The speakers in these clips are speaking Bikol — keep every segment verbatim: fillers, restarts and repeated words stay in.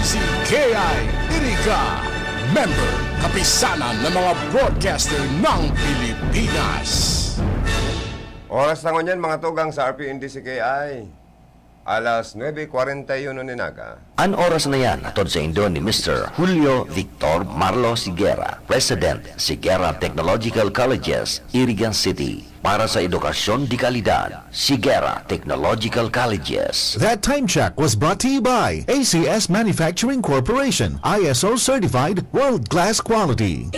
Si K I Irica, member, kapisanan ng mga broadcaster ng Pilipinas. Oras na ngunyan, mga tugang, sa R P N D C K I. Alas nuebe kwarenta y uno nin aga. An oras na yan, hatod saindo ni Mister Julio Victor Marlo Sigera, President, Sigera Technological Colleges, Irigan City. Para sa edukasyon de kalidad, Sigera Technological Colleges. That time check was brought to you by A C S Manufacturing Corporation, I S O certified, world-class quality.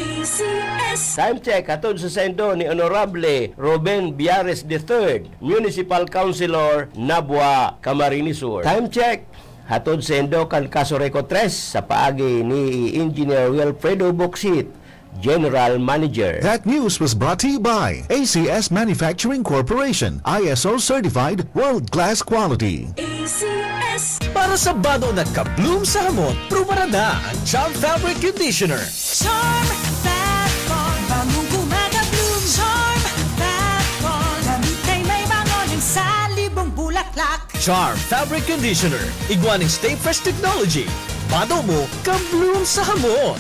Time check hatod sa saindo ni Honorable Ruben Biares the third, Municipal Councilor, Nabua, Camarines Sur. Time check hatod saindo kan Casureco tres sa paagi ni Engineer Wilfredo Boksit, General Manager. That news was brought to you by A C S Manufacturing Corporation, I S O certified, world-class quality. Para sa bado na ka-bloom sa hamot, prubarada an Charm Fabric Conditioner. Charm Fat Bond, bangong gumagabloom. Charm Fat Bond, damit ay may bango ng salibong bulaklak. Charm Fabric Conditioner, igwa nin Stay Fresh Technology. Bado mo, ka-bloom sa hamot.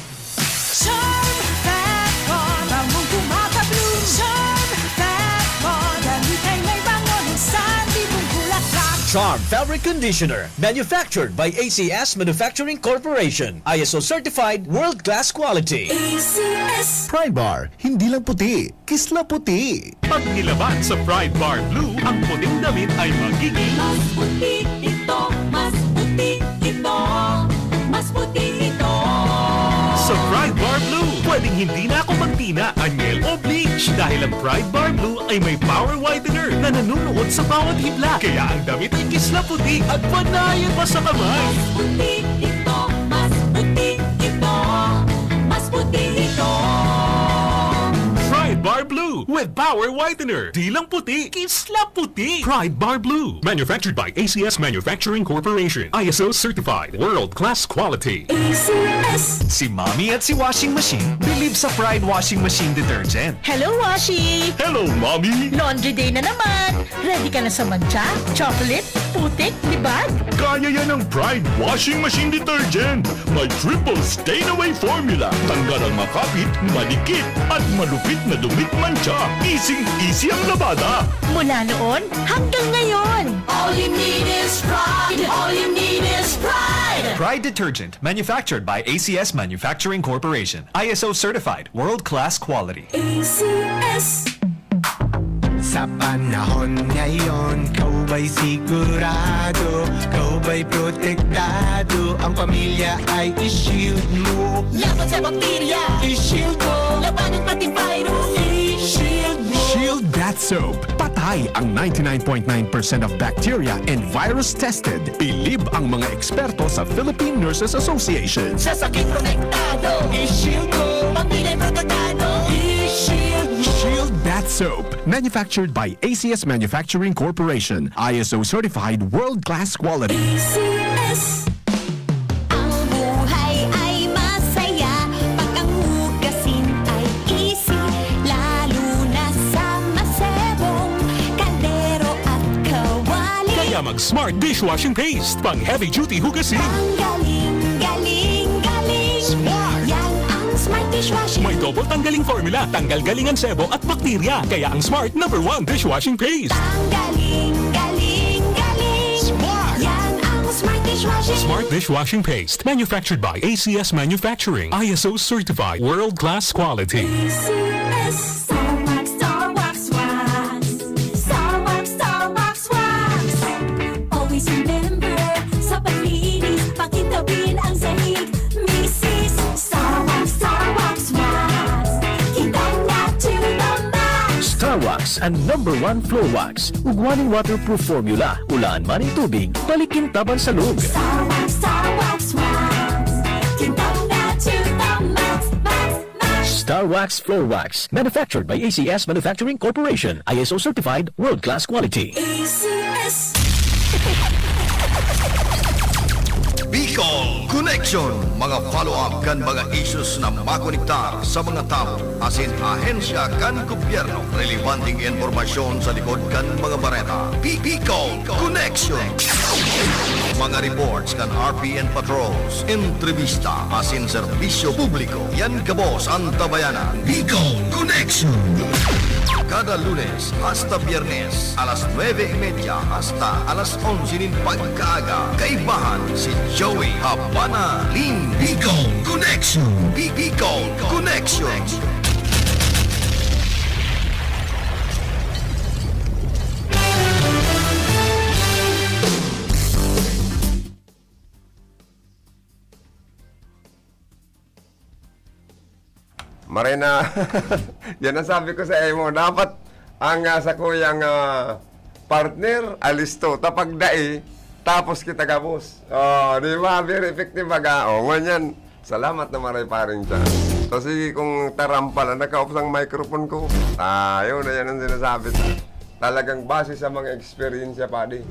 Charm Fat Bond, bangong gumagabloom. Charm Fat Bond, damit ay may bango ng salibong bulaklak. Charm Fabric Conditioner, manufactured by A C S Manufacturing Corporation, I S O certified, world-class quality. A C S. Pride Bar, hindi lang puti, kisla puti. Pag nilaban sa Pride Bar Blue, ang puting damit ay magiging Mas puti ito, mas puti ito, mas puti ito. Sa Pride Bar Blue, pwedeng hindi na ako magtina, anyel o bleach dahil ang Pride Bar Blue ay may power whitener na nanunuot sa bawat hibla. Kaya ang damit ay kisla puti at panayan pa sa kamay. Mas puti ito, mas puti ito, mas puti ito. Pride Bar Blue with power whitener. Di lang puti, kisla puti. Pride Bar Blue. Manufactured by A C S Manufacturing Corporation. I S O certified. World class quality. A C S. Si Mommy at si Washing Machine bilib sa Pride Washing Machine Detergent. Hello, Washi! Hello, Mommy! Laundry day na naman! Ready ka na sa mantsa, chocolate, putik, libag? Kaya yan ng Pride Washing Machine Detergent. May triple stain away formula. Tanggal ang makapit, madikit, at malupit na dumit mantsa. Easy-easy ang labada. Mula noon hanggang ngayon. All you need is pride. All you need is pride. Pride Detergent, manufactured by A C S Manufacturing Corporation. I S O certified, world-class quality. A C S. Sa panahon ngayon, ikaw ba'y sigurado? Ikaw ba'y protektado? Ang pamilya ay i-shield mo. Laban sa bakterya, i-shield mo. Labanan pati virus, i-shield mo. Shield Bath Soap. Patay ang ninety-nine point nine percent of bacteria and virus tested. Bilib ang mga eksperto sa Philippine Nurses Association. Sa sakit protektado, i-shield mo. Pamilya protektado, i-shield mo. Shield Bath Soap. Manufactured by A C S Manufacturing Corporation. I S O certified, world-class quality. A C S. Ang buhay ay masaya pag ang hugasin ay easy, lalo na sa masebong kaldero at kawali. Kaya mag Smart Dishwashing Paste. Pang heavy duty hugasin. Ang galing, galing, galing. Smart. Yan ang Smart Dishwashing. May double tanggaling formula. Tanggal galing ang sebo at bakterya. Kaya ang Smart number one dishwashing paste. Ang galing, galing, galing. Smart. Yan ang Smart Dishwashing. Smart Dishwashing Paste. Manufactured by A C S Manufacturing. I S O certified. World class quality. A C S. Star Wax, Star Wax, Wax. Star Wax, Star Wax, Wax. Always remember, sa paglinis, pakintabin ang sahig. Misis, Star Wax, Star Wax, Wax. Kintab na to the max. Star Wax, ang number one floor wax. Ugwa nin waterproof formula. Ulaan man nin tubig, balik kintab an salog. Star Wax, Star Wax, Wax. Kintab na to the max, max, max. Star Wax Floor Wax. Manufactured by A C S Manufacturing Corporation. I S O certified, world-class quality. A C S. Bicol Connection, mga follow-up kan mga issues na makonektar sa mga tawo asin ahensya kan gobyerno. Relebanteng impormasyon sa likod kan mga bareta. Bi-, Bicol Connection. Mga reports kan R P N Patrols, entrevista asin serbisyo publiko. Yan gabos an tabayanan. Bicol Connection. Kada Lunes hasta Biyernes, alas nuebe y media hasta alas onse nin pagkaaga, kaibahan si Joey Habana Lim. Bicol Connection. Bi-, Bicol Connection. Maray na, yan ang sabi ko sa imo. Dapat ang, ah, sakuyang, ah, partner, alisto. Tapag dai, tapos kita gabos. Oh, di ba? Very effective baga. Oh, ngunyan, salamat na maray, paring Cha. So, sige, kung tarampal ang nakaupos ang microphone ko. Ah, yun na yan ang sinasabi. Talagang base sa mga eksperyensya, padi.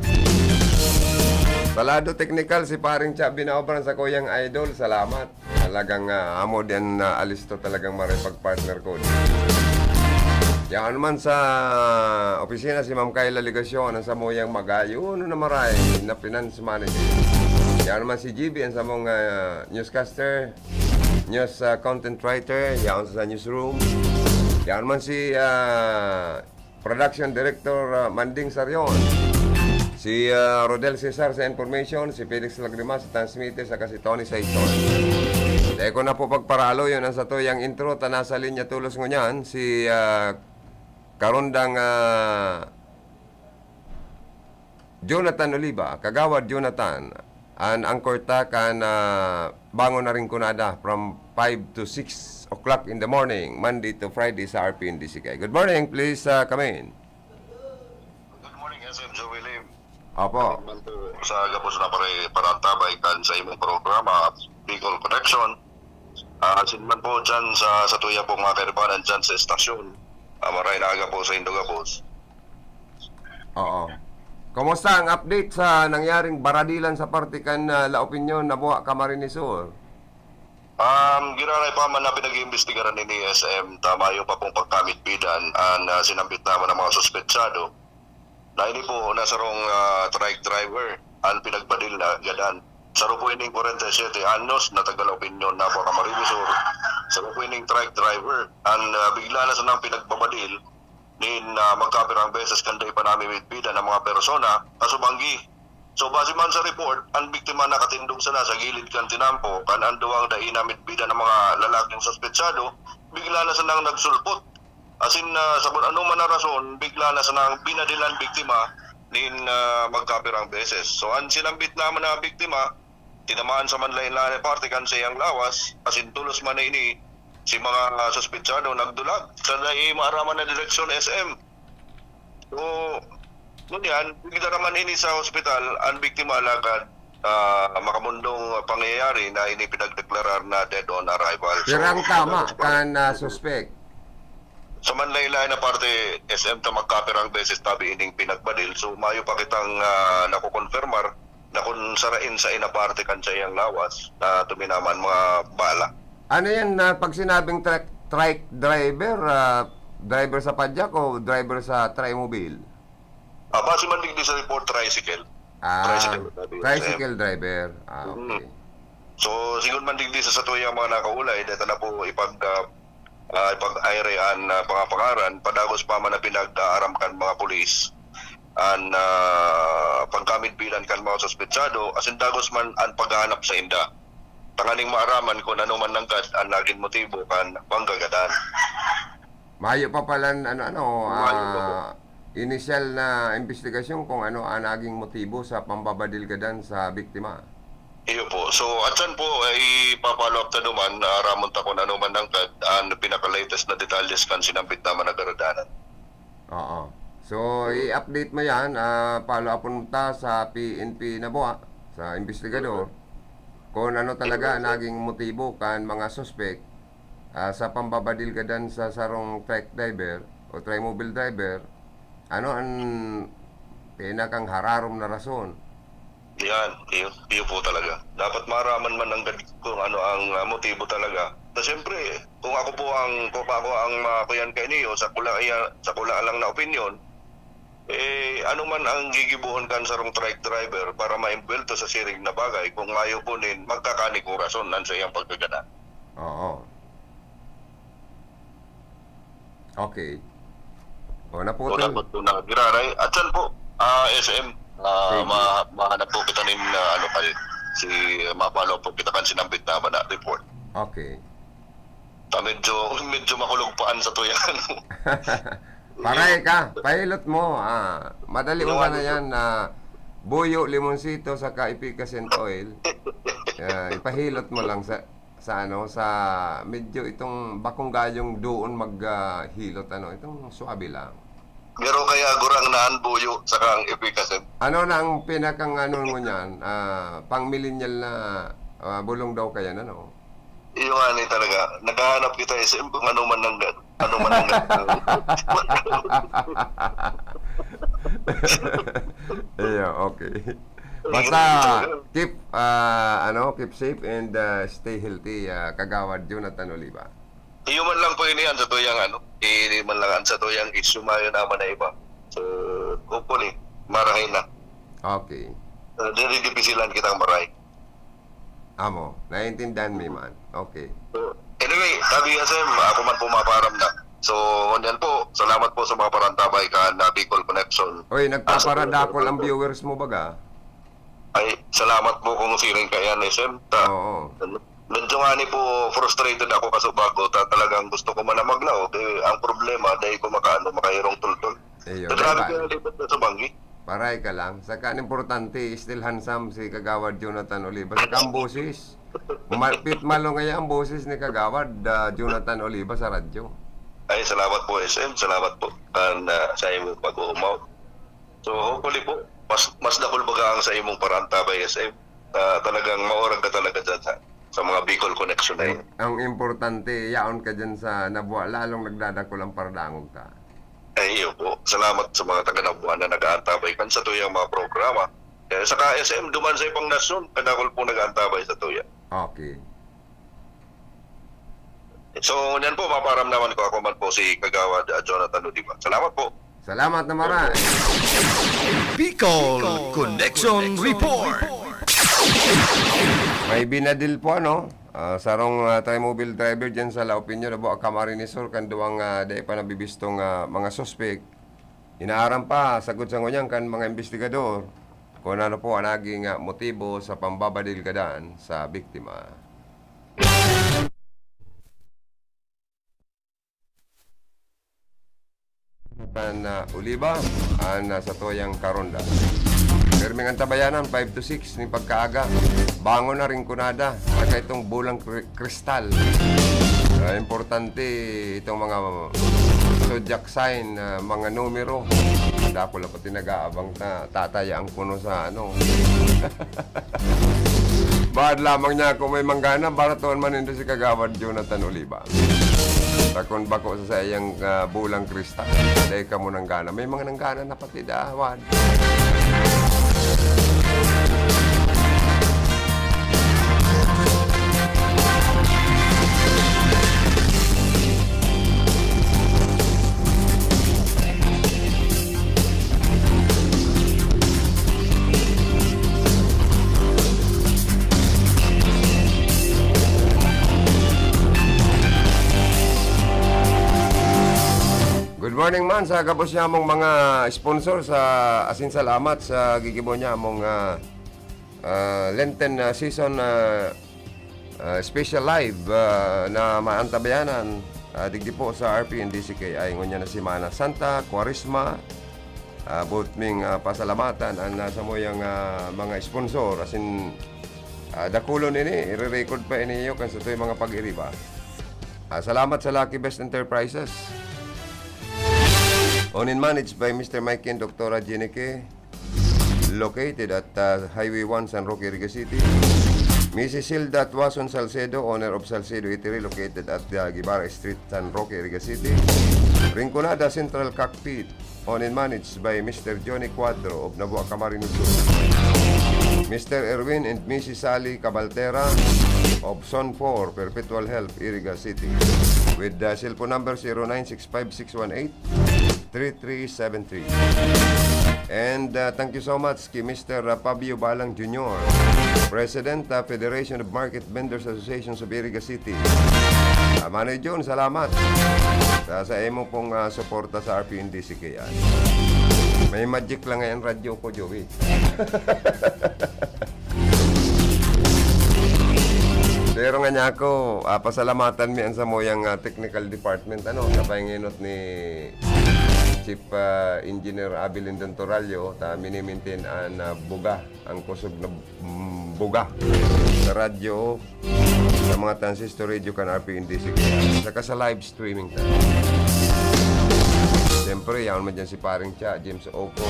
Sa lado teknikal, si paring Cha binaobran sa kuyang idol. Salamat. Talagang, ah, amo din na alisto talagang maripag-partner ko. Yan naman sa opisina si Ma'am Kayla Legacion, ang samuyang magayon na maray na finance manager. Yan naman si G B, ang samong, ah, newscaster, news, ah, content writer, yan sa newsroom. Yan naman si, ah, Production Director, ah, Manding Sarion. Si, ah, Rodel Cesar sa information, si Felix Lagrimas sa transmitter, saka si Tony Saison. Dai ko na po pagparalo, yun ang satuyang intro. Ta nasa linya tolos ngunyan, si, ah, Karondang, ah, Jonathan Oliva, Kagawad Jonathan, an anchor ta kan, ah, Bangon na Rinconada from five to six o'clock in the morning, Monday to Friday sa R P N D C K. Good morning, please, ah, come in. Good morning, S M Joey Lim. Opo. Man po sa gabos na pare-, parantabay kan sa imong programa, Bicol Connection. Ah, sin man po dyan sa, sa tuya po mga kaibanan dyan sa estasyon. Ah, maray na aga po sa indo gabos. Oo. Kumusta ang update sa nangyaring baradilan sa parte kan, ah, La Opinion, Naboa, Camarines Sur? Um, giraray pa man na pinag-iimbestigaran ni S M, tama yung pa pong pagkamit bidan, an, ah, sinambit naman ng mga suspetsado. Na ini po, nasarong, ah, trike driver, an pinagbadil na gadan. Saro po ining kwarenta y siyete anyos na taga La Opinion, Naboa, Camarines Sur. Saro po ining trike driver, an, ah, bigla na sanang pinagbabadil nin, ah, magkapirang beses kan dai pa namimidbidan ang mga persona, kasubanggi. So, base man sa report, ang biktima nakatindog sana sa gilid kan tinampo, kan an duwang dai namidbidan ang mga lalaking suspetsado, bigla na sanang nagsulpot. Asin, ah, sa kun ano man na rason, bigla na sanang binadil an biktima nin, ah, magkapirang beses. So, an sinambit naman na biktima, tinamaan sa manlaen-laen na parte kan saiyang lawas, asin tolos man na ini si mga suspetsado nagdulag sa dai maaraman na direksyon, S M. So, ngunyan, nagdara man ini sa hospital, ang biktima alagad, ah, makamundong pangyayari na ini pinagdeklarar na dead on arrival. So, Pirang tama sa kan, ah, suspek? Sa manlaen-laen na parte, S M, ta magkapirang beses tabi ining pinagbadil. So, mayo pa kitang, ah, nakukonfirmar na kun sarain sa inaparte kan saiyang lawas na tuminaman mga bala. Ano yan na pag sinabing truck, trike driver, ah, driver sa padyak o driver sa trimobile? Ah, base man digdi sa report, tricycle. Ah, Tricycle, sabi ko, tricycle driver. Ah, Mm. okay. So, sigon man digdi sa satuyang mga nakaulay, deta na po ipag, ah, ah, ipag-aire an, ah, pangapangaran, padagos pa man na pinag-aaram kan mga pulis an, ah, pagkamidbidan kan mga suspetsado, asin dagos man an paghahanap sainda, tanganing maaraman kun ano man nanggad an nagin motibo kan panggagadan. Mayo pa palan, ano, ano, Mayo pa po. ah, inisyal na imbestigasyon kung ano ang naging motibo sa pambabadil gadan sa biktima. Iyo po. So, atsan po, eh, ipa-follow up ta duman, ah, aramon ta kun ano man nanggad an pinaka-latest na detalles kan sinambit na mga nagkaradanan. Oo. So, i-update mo yan, ah, follow up ta sa P N P Naboa, sa investigador, kung ano talaga naging motibo kan mga suspek, ah, sa pambabadil gadan sa sarong truck driver o trimobile driver, ano ang pinakang hararom na rason? Yan, iyo, iyo po talaga. Dapat maaraman man nanggad kung ano ang, ah, motibo talaga. Na siyempre, kung ako po ang, kung ako ang makuyan kaini, o sa kula-, iya-, sa kula lang na opinyon, Eh, ano man ang gigibohon kan sarong truck driver para maimbwelto sa siring na bagay kung mayo po nin magkakanikorason an saiyang pagkagada? Oo. Okay. O, naputol. Wala po po na giraray. At saan po? Ah, S M. Ah, Sige. ma-, mahanap po kita nin, ah, ano, kay si, ma-follow po kita kan sinambit na ba na report. Okay. Ta medyo, medyo makulog pa an satuyang ano. Paray ka, pahilot mo. Ah, madali Yung mo sana ano, yan na buyo, limonsito, saka efficascent oil. Ah, ipahilot mo lang sa, sa ano, sa medyo itong bakong gayong doon mag, ah, hilot, ano, itong swabe lang. Pero kaya gurang na an buyo saka an efficascent. Ano na ang pinakang ano mo niyan? Ah, pang millennial na, ah, bulong daw kaya na, no? Iyo nga ni talaga. Naghahanap kita, S M, kung ano man ang, ano man ang Iyo, okay. Basta, keep, ah, ano, keep safe and, ah, stay healthy, ah, Kagawad Jonathan Oliva. Iyo man lang po ini an satuyang ano, ini man lang an satuyang issue mayo naman na iba. So, hopefully, marahay na. Okay. Uh, diri dipisilan kitang maray. Amo, naiintindihan mi man. Okay. So, anyway, sabi nga, Sir, ako man po maparam na. So, ngunyan po, salamat po sa mga parantabay kan, ah, Bicol Connection. Oy, nagpaparadakol ang viewers mo, baga? Ay, salamat po kung siring kaiyan, S M. Ta-, Oo. medyo nga ni po frustrated ako kaso bago. Ta-, talagang gusto ko man na maglaog. Eh, ang problema, dahil ko makaano, makairong tultol. Ayun. Grabe Diba? kaya libot na sa banggi. Paray ka lang. Saka ang importante, still handsome si Kagawad Jonathan Oliva. Saka ang boses. Ma-, pit malo ngayon ang boses ni Kagawad, ah, Jonathan Oliva sa radyo. Ay, salamat po, S M. Salamat po. Kan, ah, sa imong pag-uumaw. So, hopefully po, mas, mas dakul baga ang sa imong parantabay, S M. Ah, talagang maurag ka talaga dyan sa, sa mga Bicol Connection na Ang, yun. ang importante, yaon ka dyan sa Nabua, lalong nagdadakul ang paradangog ta. Ay, iyo po. Salamat sa mga taga Nabua na nag-aantabay kan sa tuyang mga programa. Eh, saka S M, duman sa ibang nasyon, kadakul po nag-aantabay sa tuya. Okay. So, yan po, maparamdaman ko. Ako man po si Kagawad, ah, Jonathan Oliva. Salamat po. Salamat na maray. Bicol Connection Report. May binadil po, ano? Ah, sarong, ah, trimobile driver dyan sa La Opinion, Nabua, Camarines Sur, kan duwang, ah, dai pa nabibistong, ah, mga suspek. Inaaram pa, sagkod sa ngunyan kan mga imbestigador, kung ano po ang naging, ah, motibo sa pambabadil gadan sa biktima. Jonathan, ah, Oliva, an, ah, satuyang karonda. Pirming antabayanan, five to six nin pagkaaga. Bangon na, Rinconada, saka itong Bulang Kri-, Kristal. Ah, importante itong mga zodiac sign, ah, mga numero. Dakula pati nag-aabang ta, tatayaan kuno sa ano. Bahad lamang niya kung may manggana, baratuan man nindo si Kagawad Jonathan Oliva. Takon bako sa saiyang, ah, Bulang Kristal. Dai kamo nanggana. May mga nanggana na pati dawan. Good morning man sa gabos nyamong mga sponsor sa asin salamat sa gigibo nyamong, ah, ah, Lenten, ah, season, ah, ah, special live, ah, na maantabayanan, ah, digdi po sa R P N D C K I ngunyan na Semana Santa, Kwaresma. Ah, boot ming, ah, pasalamatan an, ah, samuyang, ah, mga sponsor, asin, ah, dakulon ini, ire-record pa ini iyo kan satuyang mga pag-iriba. Ah, salamat sa Lucky Best Enterprises. Owned and managed by Mister Mike and Doktora Jenny K, located at, ah, Highway one, San Roque, Iriga City. Missus Hilda Tuason Salcedo, owner of Salcedo Eatery, located at, ah, Guevara Street, San Roque, Iriga City. Rinconada Central Cockpit, owned and managed by Mister Johnny Cuadro of Nabua, Camarines Sur. Mister Erwin and Missus Sally Cabaltera of Zone four, Perpetual Health, Iriga City. With the cellphone number zero nine six five six one eight three three seven three. And, uh, thank you so much kay Mister Fabio Balang Junior, President, uh, Federation of Market Vendors Associations of Iriga City. Uh, Manay John, salamat sa, sa imo pong, uh, suporta sa R P N D C K I. May magic lang ngayon radyo ko, Joey. Pero nga niya ako, ah, pasalamatan mi ang samuyang, ah, technical department, ano, sa pahinginot ni Chief, ah, Engineer Abby Lindon Torallo, ta minimintin an, ah, buga, ang kusog na, mm, buga sa radyo, sa mga transistor radio kan R P N D C K I, saka sa live streaming ta. Siyempre, yaon man dyan si Paring Cha, James Oco,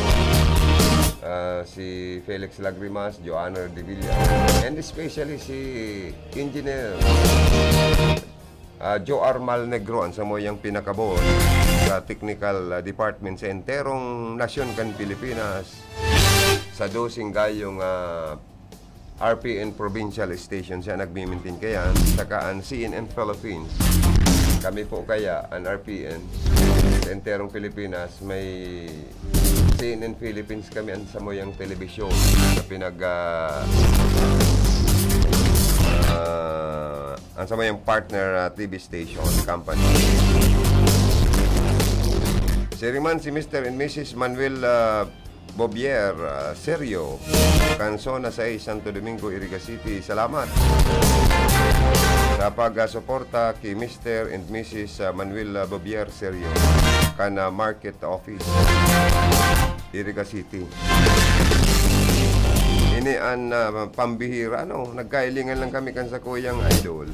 ah, si Felix Lagrimas, Joanna Revilla, and especially si Engineer, ah, Joe Armal Negro, ang samuyang pinakabos sa technical, ah, department sa enterong nasyon kan Pilipinas, sa dosing gayong, ah, R P N provincial station siya nagmi-maintain kaya, saka ang C N N Philippines. Kami po kaya, ang R P N, sa enterong Pilipinas, may C N N Philippines kami, ang samuyang telebisyon na pinag, ah, ah, ang samuyang partner, ah, T V station company. Siring man si Mister and Missus Manuel, ah, Bobier, ah, Serio, kan Zona sais, Santo Domingo, Iriga City. Salamat sa pagsuporta kay Mister and Missus, ah, Manuel, ah, Bobier Serio, kan, ah, Market Office, Iriga City. Ini an, ah, pambihira, no? Nagkailingan lang kami kan sakuyang idol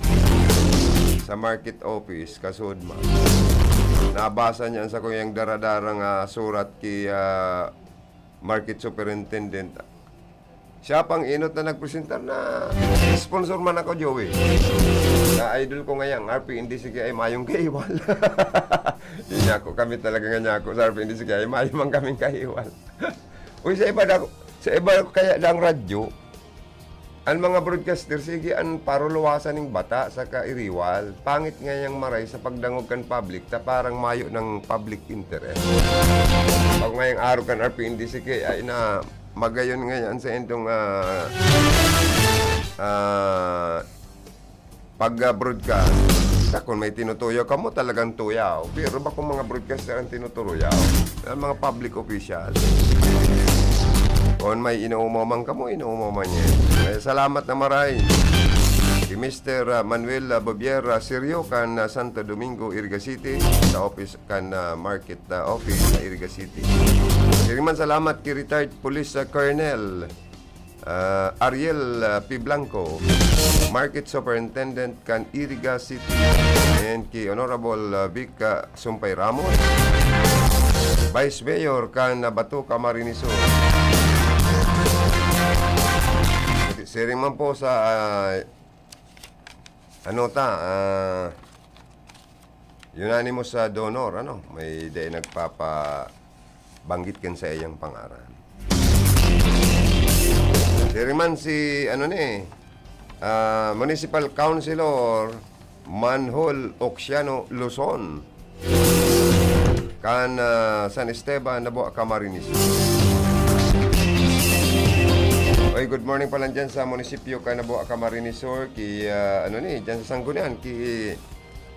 sa Market Office, kasudma. Nabasa niya ang sakuyang daradarang, ah, surat ki, ah, Market Superintendent. Siya pang inot na nagpresentar na sponsor man ako, Joey. Na idol ko ngayon, R P N D C K I, mayong kaiwal. Yun nga ako, kami talaga nga niya ako sa R P N D C K I, mayo man kaming kaiwal. Uy, sa iba na, sa iba kaya dang radyo, ang mga broadcaster, sige, ang paruluwasan ning bata sa kairiwal. Pangit nga yang maray sa pagdangog kan public, ta parang mayo ng public interest. Pag ngayong araw kan R P N D C K I na magayon ngayon sa indong, ah, ah, pag-broadcast, sa kung may tinutuyo kamo, talagang tuyaw. Pero bakong mga broadcaster ang tinuturuyaw? Ang mga public official. Kung may inuumaw man kamo, inuumaw man niya. Kaya salamat na maray kay Mister, ah, Manuel, ah, Bobier, ah, Sirio, kan, ah, Santo Domingo, Iriga City, sa office kan, ah, market, ah, office sa Iriga City. Siring man salamat kay retired police, ah, Colonel, ah, Ariel, ah, P. Blanco, Market Superintendent kan Iriga City, and kay Honorable, ah, Vic, ah, Sumpay Ramos, Vice Mayor kan, ah, Bato, Camarines Sur. Siring man po sa, ah, ano ta, ah, unanimous sa donor, ano, may dai nagpapabanggit kan sa iyang pangaran. Siring man si, ano ni, ah, Municipal Councilor Manhol Oxiano Luzon, kan, ah, San Esteban, Nabua, Camarines Sur. Oy, good morning pala dyan sa munisipyo kan Nabua, Camarines Sur, ki, ah, ano ni, dyan sa Sanggunian, ki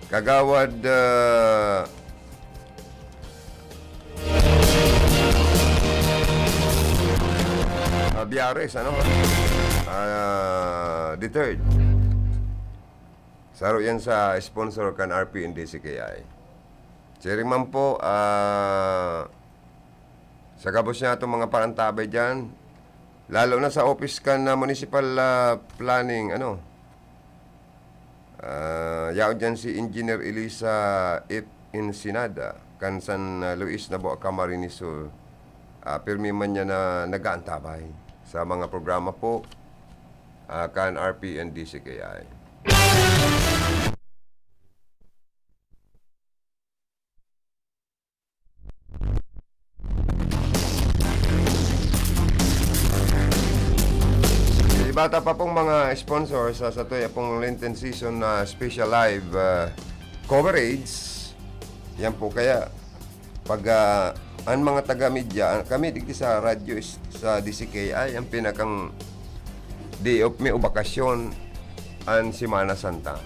Kagawad, ah, ah, Biares, ano? Ah, the third. Saro yan sa sponsor kan R P N D C K I. Siring man po, ah, sa gabos niya itong mga parantabay dyan, lalo na sa office kan, ah, municipal, ah, planning, ano, ah, yaon dyan si Engineer Elisa F. Ensenada, kan San Luis, Nabua, Camarines Sur. Ah, pirmi man niya na nag-aantabay sa mga programa po, ah, kan R P N D C K I. Iba ta pa pong mga sponsor sa, sa tuya pong Lenten season na special live, ah, coverage. Yan po kaya, Pag, ah, an mga taga-media, ah, kami digdi sa radyo is, sa D C K I, an pinakang day off mi o bakasyon, an Semana Santa.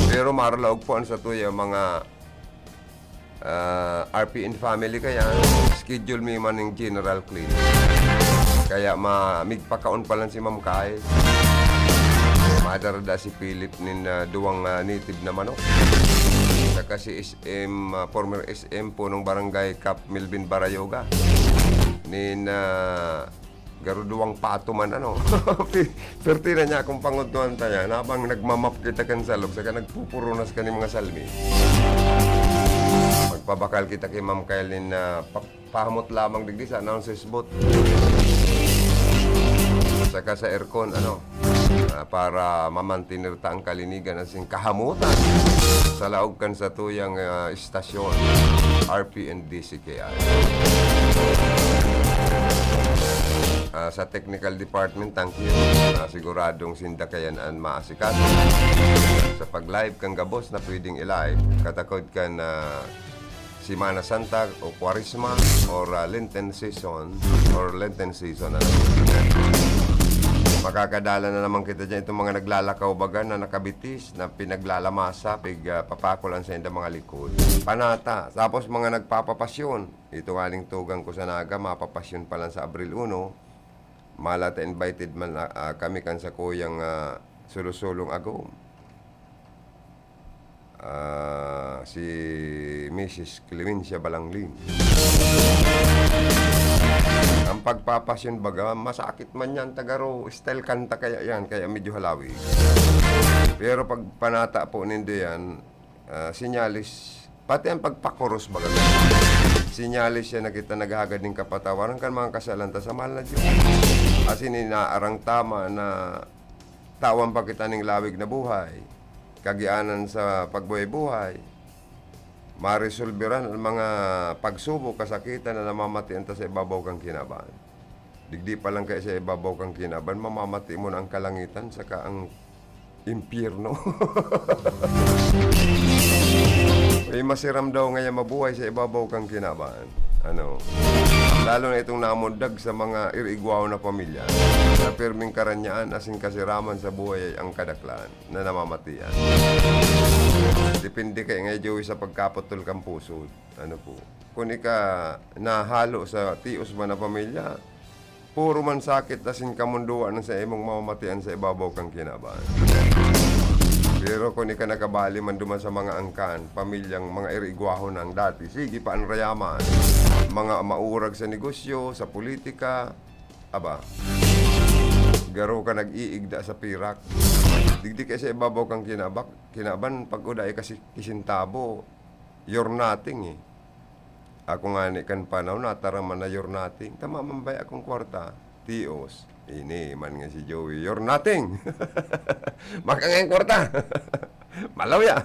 Pero marlaog po an satuyang mga, ah, R P N family kaya, schedule mi man ning general clinic. Kaya ma-, migpakaon pa lang si Ma'am Kay. Madara da si Philip nin, ah, duwang, ah, native na manok. Saka si S M, ah, former S M punong barangay Kap Melvin Barayoga. Nin, ah, garo duwang pato man, ano. Pi-, perti na niya akong pangudtuan ta yan. Habang nagmamap kita kan salog, saka nagpupurunas ka nin mga salmi. Magpabakal kita kay Ma'am Kyle nin, ah, pa-, pahamot lamang digdi sa announcer's booth. Saka sa aircon, ano, ah, para mamantener ta ang kalinigan asin kahamutan sa laog kan satuyang, ah, istasyon, R P N D C K I. Ah, sa technical department, thank you. Ah, siguradong sinda kayan an maasikaso sa pag-live kan gabos na pwedeng i-live. Katakod kan, ah, Semana Santa o Kwaresma or, ah, Lenten season or Lenten season, ano. Makakadala na naman kita dyan, itong mga naglalakaw baga na nakabitis, na pinaglalamasa, pig, ah, papakol an saindang mga likod. Panata. Tapos mga nagpapapasyon. Ito nganing tugang ko sa Naga, mapapasyon pa lang sa Abril uno. Mala ta invited man, ah, ah, kami kan sakuyang, ah, sulo-sulong agom. Ah, si Missus Clemencia Balanglin. Ang pagpapasyon baga, masakit man yan, tagaro, style kanta kaya yan, kaya medyo halawig. Pero pag panata po nindo yan, ah, sinyalis, pati ang pagpakoros baga, sinyalis siya na kita naghahagad nin kapatawaran kan mga kasalan ta sa mahal na Diyos. Asin inaarang tama na tawan pa kita ning lawig na buhay, kagianan sa pagbuhay-buhay, maresolberan ang mga pagsubok, kasakitan na namamatian ta sa ibabaw kan kinaban. Digdi pa lang kaya sa ibabaw kan kinaban, mamamati mo na ang kalangitan saka ang impyerno. Uy, masiram daw ngaya mabuhay sa ibabaw kan kinaban. Ano? Lalo na itong namundag sa mga iri-igwaon na pamilya na pirming karanyaan asin kasiraman sa buhay ay ang kadaklan na namamatian. Depende kay nga, Joey, sa pagkaputol kan pusod. Ano po? Kun ika nahalo sa tios man na pamilya, puro man sakit asin kamundoan an saimong mamamatian sa ibabaw kan kinaban. Pero kun ika nakabali man duman sa mga angkan, pamilyang mga iri-igwahon nang dati, sige pa an rayaman, mga maurag sa negosyo, sa politika, aba, garo ka nag-iigda sa pirak. Digdi kaya sa ibabaw kan kinabak-, kinaban, pag uda ay kasi kisintabo, you're nothing eh. Ako ngani kan panahon, nataraman na you're nothing. Tama man ba akong kwarta? Tios. Ini man nga si Joey, you're nothing. Maka ngayong kwarta. Malawya.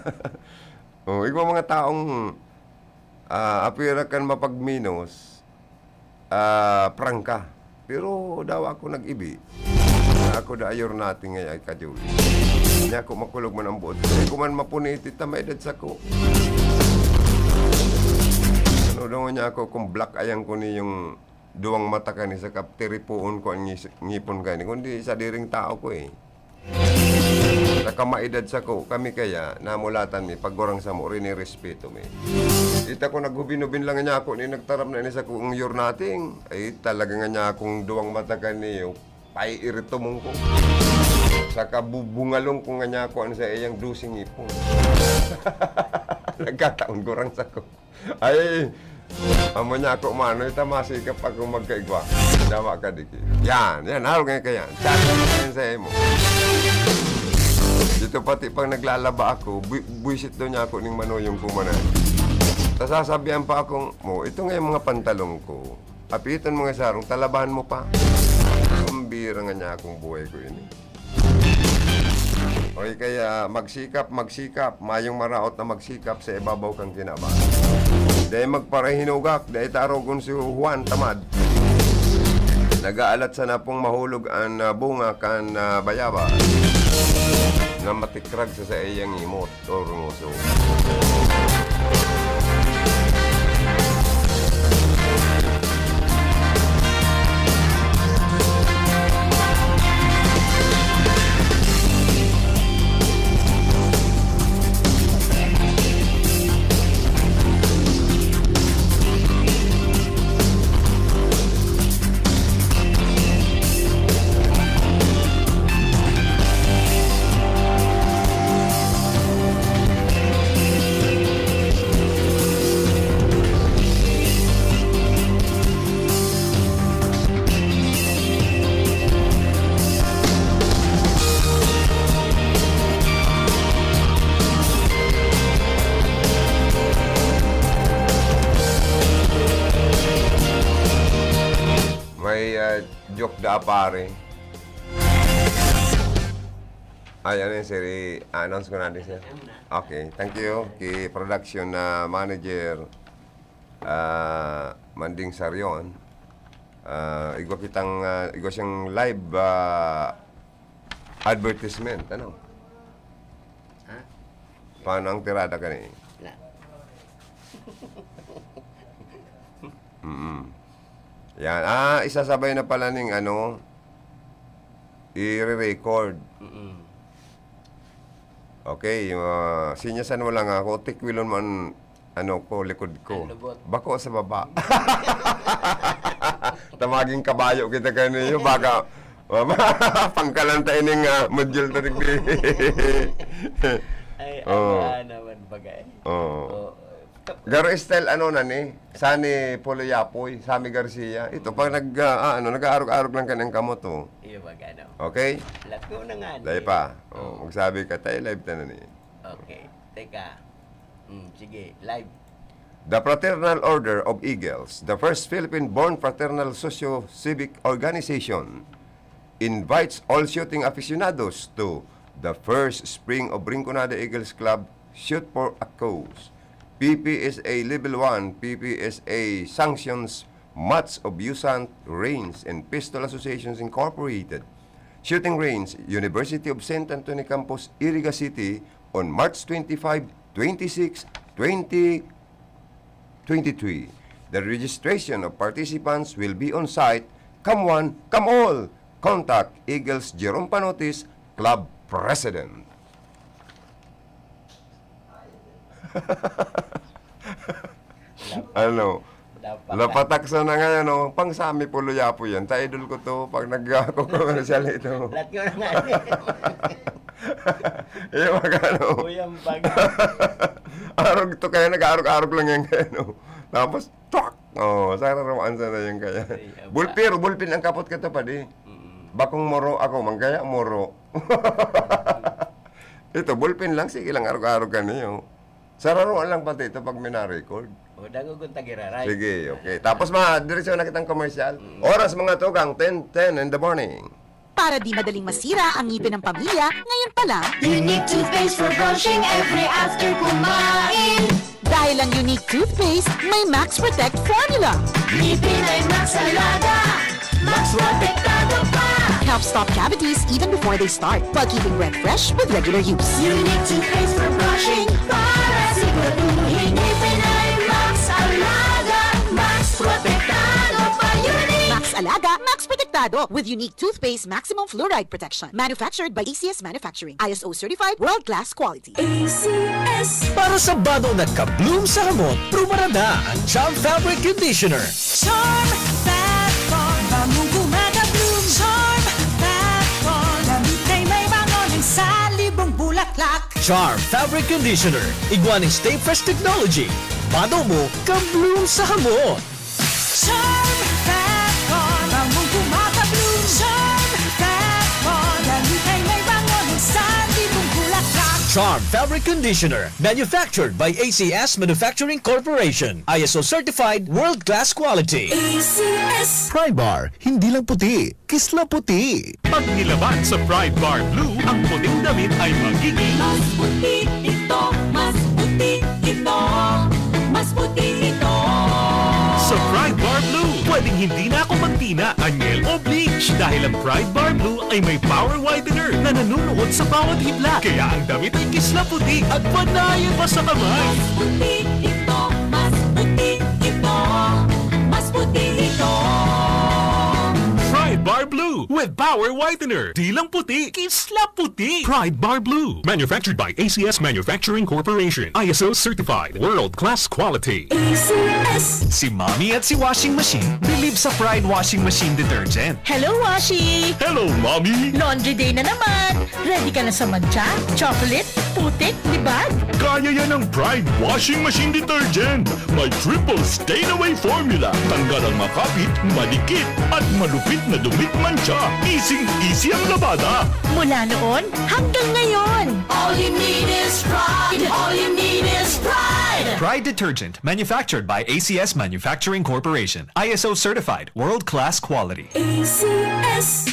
Oh, igwa mga taong, ah, apira kan mapagminos, ah, prangka. Pero dawa ako nag-ibi. Ako da you're nothing ngay ay ka Joey. Nya ako makulog man ang buot. Ay ko man mapuniti ta may edad sako. Ano daw niya ako kung black ayan ko ni yung duwang mata kani sa kaptiripuon ko ang ngis-, ngipon kani, kundi sa diring tao ko eh. Sa kamaedad sako, kami kaya, namulatan mi, pag gurang samo, rinirespeto mi. Ita ko naghubin-hubin lang niya ako, ni nagtaram na ini sa kong you're nothing. Ay, talaga nga niya akong duwang mata kaniyo, paiiritomon ko. Sa kabubungalong ko nga niya ako, ano sa iyang dusing ngipon. Nagkataon, gurang sako. Ay, amo niya ako, mano, ita masikap ako magkaigwa. Dawa ka, diki. Yan, yan, haro ngayon ka yan. Chat yan sa imo. Dito pati pag naglalaba ako, bu-, buwisit daw niya ako ning manuyong ko man eh. Tas sasabihan pa akong, "Mo, ito nga yung mga pantalon ko. Apiton mo nga sarong, talabahan mo pa." Ang bira nga niya akong buhay ko ini. Okay, kaya magsikap, magsikap, mayong maraot na magsikap sa ibabaw kan kinaban. Dai magparahinugak, dai tarogon si Juan, tamad. Nagaalat sana pong mahulog an, ah, bunga kan, ah, bayabas na matikrag sa saiyang imot o rungoso. Da pare. Ay, ano yun, sir? I-announce ko na din, sir. Okay, thank you. Ki production na manager, ah, Manding Sarion. Ah, igwa kitang, ah, igwa siyang live, ah, advertisement, ano? Ha? Paano ang tirada ka ni? Wala. Mm. Yan. Ah, isasabay na pala ning ano, i-re-record. Mm. Okay, ah, sinyasan mo lang ako, tikwilon mo an, ano ko, likod ko. Ang lubot. Bako sa baba. Tamaging kabayo kita kaniyo, baka pangkalan ta ining, ah, module ta digdi. Ay, Oh. ano naman bagay. Oo. Oo. Garo style ano na ni, Sunny Poloyapoy, Sammy Garcia. Ito, pag nag, ah, ah, ano, nag-aarog-arog lang kanang kamot, oh. Iyo ba, gano? Okay? Lahat ko na nga, Dahil eh. pa. Oh, Oo. magsabi ka, tayo live ta na ni. Okay. Teka. Hmm, sige, live. The Fraternal Order of Eagles, the first Philippine-born fraternal socio-civic organization, invites all shooting aficionados to the first spring of Rinconada Eagles Club Shoot for a Cause, P P S A Level one, P P S A sanctions Mats of Usant Range and Pistol Associations Incorporated, Shooting Range, University of Saint Anthony Campus, Iriga City, on March twenty-five, twenty-six, twenty twenty-three. The registration of participants will be on site. Come one, come all. Contact Eagles Jerome Panotis, Club President. Ano? Lapatak. Lapatak sana ngayon, oh. Pang Sammy Poloyapoy yan. Ta idol ko to pag nag-, commercial ito. Lahat ko na nga. Eh, magkano? Uyang bag. Arog to kaya, nag-arog-arog lang yan kaya, no? Tapos, tok! Oh, sararawaan sana yan kaya. Ay, aba. Bulpir, bulpin ang kapot ka to, padi. Mm. Bakong moro ako, man kaya moro. Ito, bulpin lang, sige lang, arog-arog ka niyo. Sararawaan lang pati ito pag may na-record. O, dangogon ta giraray. Sige, okay. Tapos, ma-, diretso na kitang commercial. Mm. Oras, mga tugang, ten ten in the morning. Para di madaling masira ang ngipin ng pamilya, ngayon pa lang. Unique toothpaste for brushing every after kumain. Dahil ang Unique Toothpaste may Max Protect Formula. Ngipin ay Max Alaga, Max Protektado pa. Helps stop cavities even before they start, while keeping breath fresh with regular use. Unique toothpaste for brushing, para siguraduhin ngipin ay Max Alaga, Max Protektado pa. Unique! Max Alaga, Max Protektado, with Unique Toothpaste Maximum Fluoride Protection. Manufactured by A C S Manufacturing. I S O certified, world-class quality. A C S. Para sa bado na ka-bloom sa hamot, prumarada ang Charm Fabric Conditioner. Charm Fat Corn, bangong gumagabloom. Charm Fat Corn, damit ay may bango ng salibong bulaklak. Charm Fabric Conditioner, igwa ning Stay Fresh Technology. Bado mo, ka-bloom sa hamot. Charm Fat Corn, bangong gumagabloom. Charm Fat Corn, damit ay may bango ng salibong bulaklak. Charm Fabric Conditioner, manufactured by A C S Manufacturing Corporation. I S O certified, world-class quality. A C S. Pride Bar, hindi lang puti, kisla puti. Pag nilaban sa Pride Bar Blue, ang puting damit ay magiging Mas puti ito, mas puti ito, mas puti ito. Sa Pride Bar Blue, pwedeng hindi na ako magtina, anyel o bleach dahil ang Pride Bar Blue ay may power whitener na nanunuot sa bawat hibla. Kaya ang damit ay kisla puti at panayan pa sa kamay. Mas puti ito, mas puti ito, mas puti ito. Pride Bar Blue with power whitener. Di lang puti, kisla puti. Pride Bar Blue. Manufactured by A C S Manufacturing Corporation. I S O certified. World class quality. A C S. Si Mommy at si Washing Machine bilib sa Pride Washing Machine Detergent. Hello, Washi! Hello, Mommy! Laundry day na naman! Ready ka na sa mantsa, chocolate, putik, libag? Kaya yan ng Pride Washing Machine Detergent. May triple stain away formula. Tanggal ang makapit, madikit, at malupit na dumi. Siya, easy-easy ang labada. Mula noon hanggang ngayon. All you need is pride. All you need is pride. Pride detergent, manufactured by A C S Manufacturing Corporation. I S O certified, world-class quality. A C S.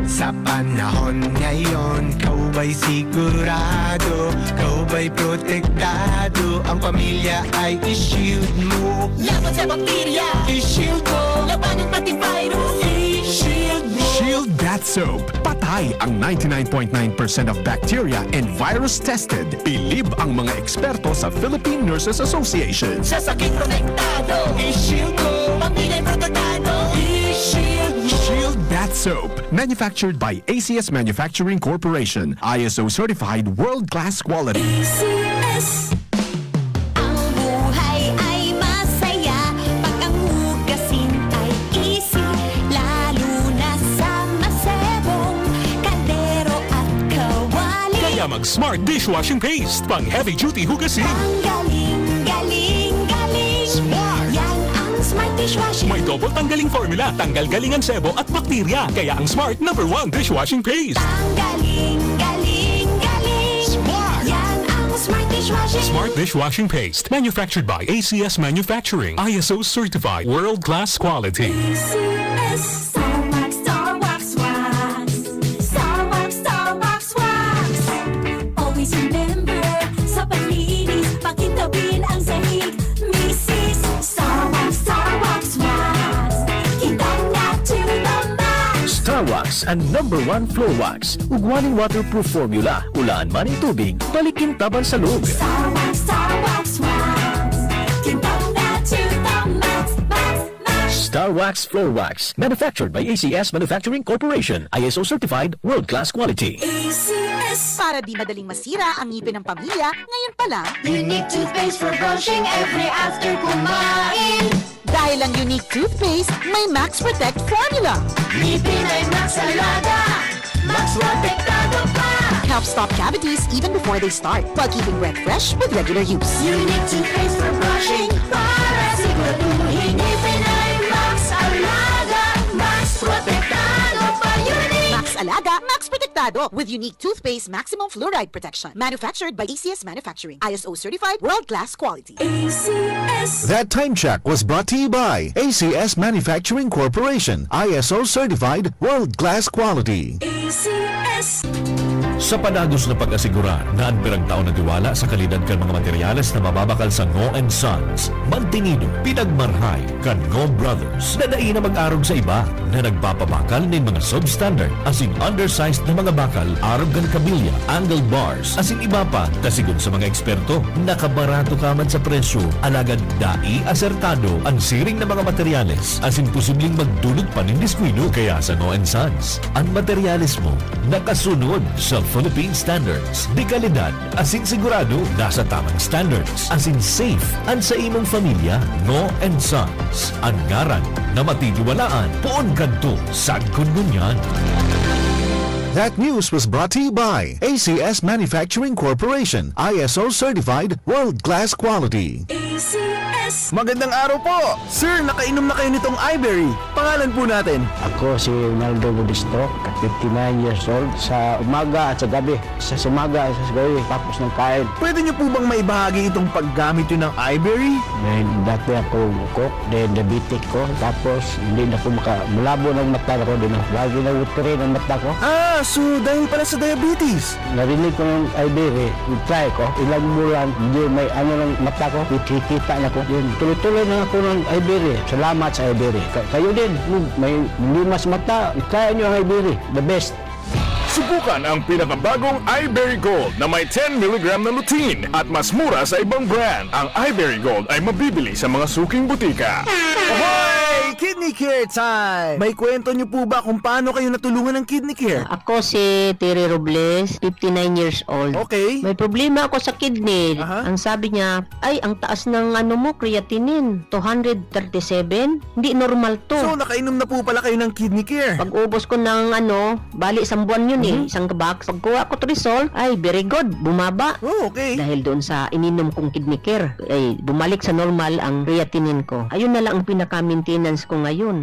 Sa panahon ngayon, ikaw ba'y sigurado? Ikaw ba'y protektado? Ang pamilya ay i-shield mo. Laban sa bakterya. I-shield mo. Labanan pati virus. I-shield mo. Shield Bath Soap. Patay ang ninety-nine point nine percent of bacteria and virus tested. Bilib ang mga eksperto sa Philippine Nurses Association. Sa sakit protektado. I-shield mo. Pamilya protektado. I-shield mo. Shield Bath Soap. Manufactured by A C S Manufacturing Corporation. I S O certified world-class quality. A C S. Ang buhay ay masaya pag ang hugasin ay easy. Lalo na sa masebong kaldero at kawali. Kaya mag-Smart Dishwashing Paste, pang heavy duty hugasin. Ang galing, galing, galing. Smart! Yan ang Smart Dishwashing. May double tanggaling formula, tanggal galing ang sebo at bakterya. Kaya ang Smart number one dishwashing paste. Ang galing, galing, galing. Smart! Yan ang Smart Dishwashing. Smart dishwashing paste, manufactured by A C S Manufacturing, I S O certified, world-class quality. A C S. Star Wax, Star Wax Wax. Star Wax, Star Wax Wax. Always remember, sa panlinis, pakintabin ang sahig. Misis, Star Wax, Star Wax Wax. Kitang na to the max. Star Wax, ang number one floor wax. Ugwa nin waterproof formula, ulaan man nin tubig, balik kintabang sa loob. Star Wax, Star Wax Wax. Kitang na to the max, max, max. Star Wax Floor Wax, manufactured by A C S Manufacturing Corporation, I S O certified, world-class quality. A C S. Para di madaling masira ang ngipin ng pamilya, ngayon pa lang, Unique toothpaste for brushing every after kumain. Dahil ang Unique Toothpaste may Max Protect Formula. Ngipin ay Max Alaga, Max Protektado pa. Helps stop cavities even before they start, while keeping breath fresh with regular use. Unique toothpaste for brushing para siguraduhin ngipin ay Max Alaga, Max Protektado pa. Unique! Max Alaga, Max Protektado with Unique Toothpaste Maximum Fluoride Protection. Manufactured by A C S Manufacturing. I S O certified, world-class quality. A C S. That time check was brought to you by A C S Manufacturing Corporation, I S O certified, world-class quality. A C S. Sa padagos na pag-asegurar na an pirang taon na tiwala sa kalidad kan mga materyales na mababakal sa Ngo and Sons, mantinido, pinagmarhay kan Ngo Brothers na dai na mag-arog sa iba, na nagpapabakal nin mga substandard asin undersized na mga bakal arog kan kabilya, angle bars, asin iba pa, ta sigon sa mga eksperto, nakabarato ka man sa presyo, alagad dai asertado an siring na mga materyales asin posibleng magdulot pa nin diskuido. Kaya sa Ngo and Sons, an materyales mo nakasunod sa Philippine standards, de kalidad asin sigurado nasa tamang standards asin safe an sa imong pamilya. Ngo and Sons, an ngaran na matitiwalaan poon kadto sagkod ngunyan. That news was brought to you by A C S Manufacturing Corporation, I S O certified, world-class quality. A C S. Magandang araw po! Sir, nakainom na kayo nitong Iberry. Pangalan po natin? Ako si Ronaldo Modesto, fifty-nine years old. Sa umaga at sa gabi, sa umaga at sa gabi, tapos ng kain. Pwede niyo po bang maibahagi itong paggamit niyo ng Iberry? May dati akong uko, then diabetic ko, tapos hindi na po maka-, malabo ng mata ko, din lagi na watery ng mata ko. Ah, so dahil pala sa diabetes. Narinig ko ng Iberry, try ko, ilang bulan, hindi may ano ng mata ko, kikita na ko. Yun, tuloy-tuloy na ako ng Iberry. Salamat sa Iberry. Ka- kayo din, may limas mata, try nyo ang Iberry, the best. Subukan ang pinakabagong Iberry Gold na may ten milligram na lutein at mas mura sa ibang brand. Ang Iberry Gold ay mabibili sa mga suking butika. Hoy! Kidney Care Time! May kwento niyo po ba kung paano kayo natulungan ng Kidney Care? Ako si Terry Robles, fifty-nine years old. Okay. May problema ako sa kidney. Aha. Ang sabi niya, "Ay, ang taas ng ano mo, creatinine, two hundred thirty-seven. Hindi normal to." So, nakainom na po pala kayo ng Kidney Care. Pag-ubos ko ng ano, bali isang buwan yun eh, Mhm. isang box. Pagkuha ko to result, ay, very good, bumaba. Oh, okay. Dahil doon sa ininom kong Kidney Care, ay bumalik sa normal ang creatinine ko. Ayun na lang ang pinaka-maintenance ko ngayon.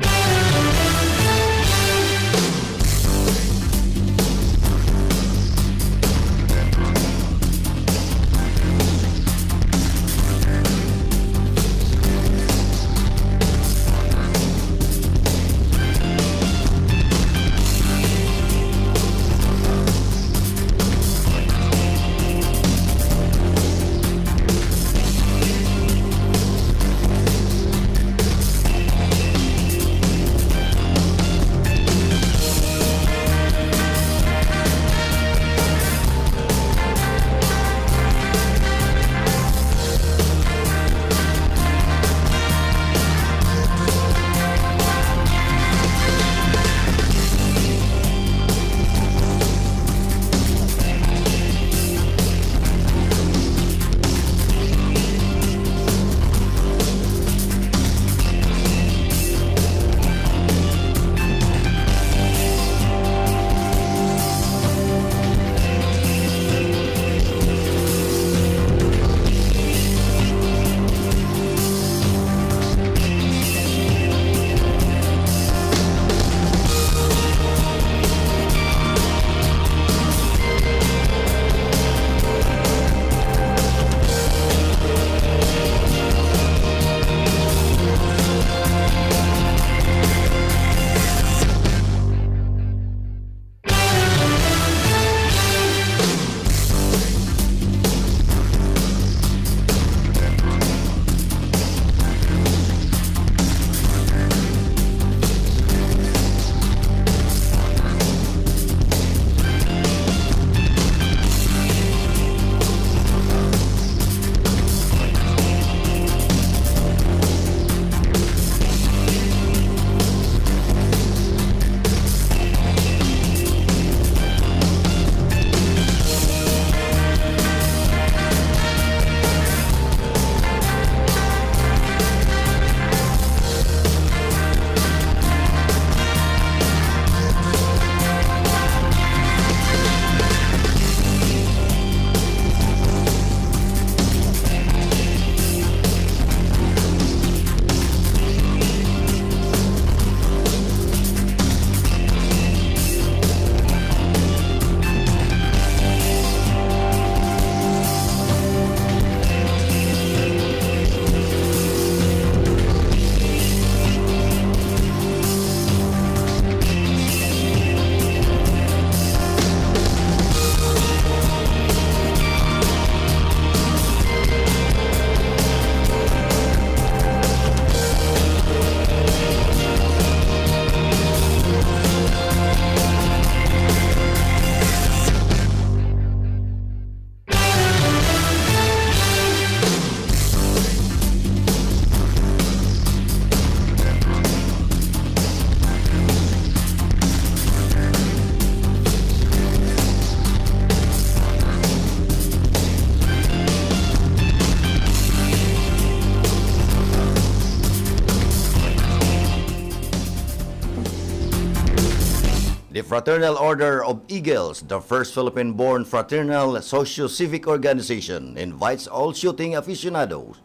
Fraternal Order of Eagles, the first Philippine-born fraternal socio-civic organization, invites all shooting aficionados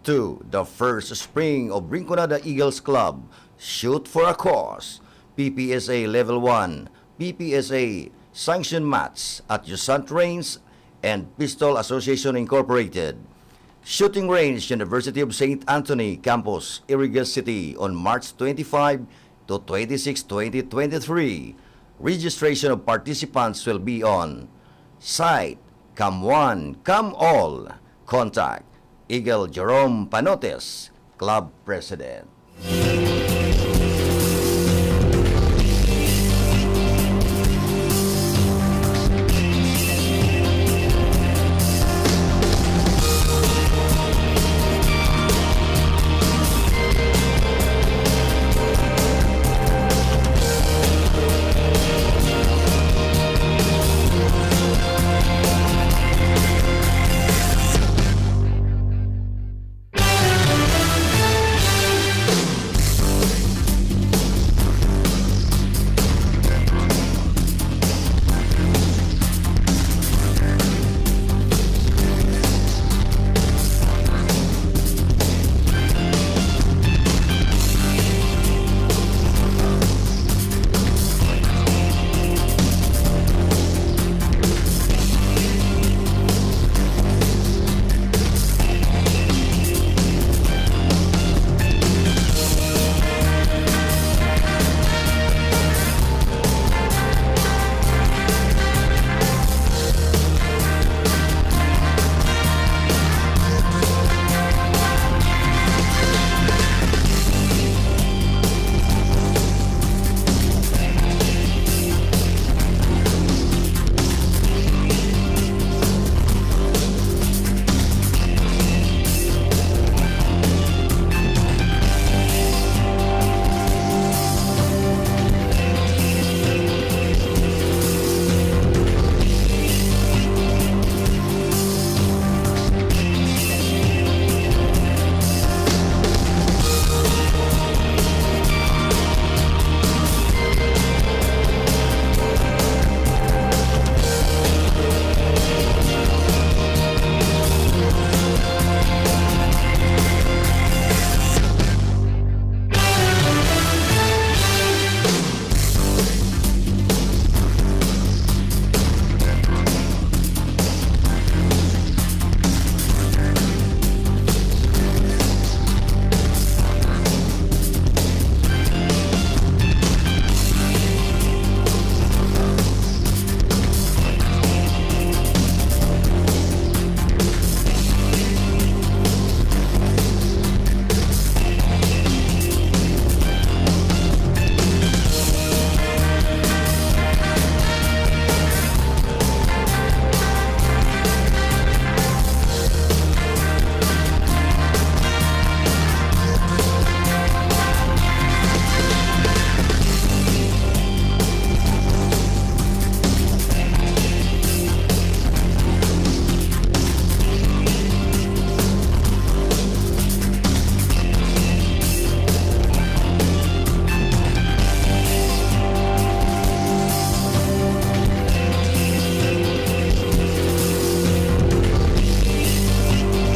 to the first spring of Rinconada Eagles Club, Shoot for a Cause, P P S A Level one, P P S A sanction match at Jusant Range and Pistol Association Incorporated. Shooting Range, University of Saint Anthony Campus, Iriga City, on March twenty-five to twenty-six, twenty twenty-three. Registration of participants will be on site. Come one, come all. Contact Eagle Jerome Panotes, Club President.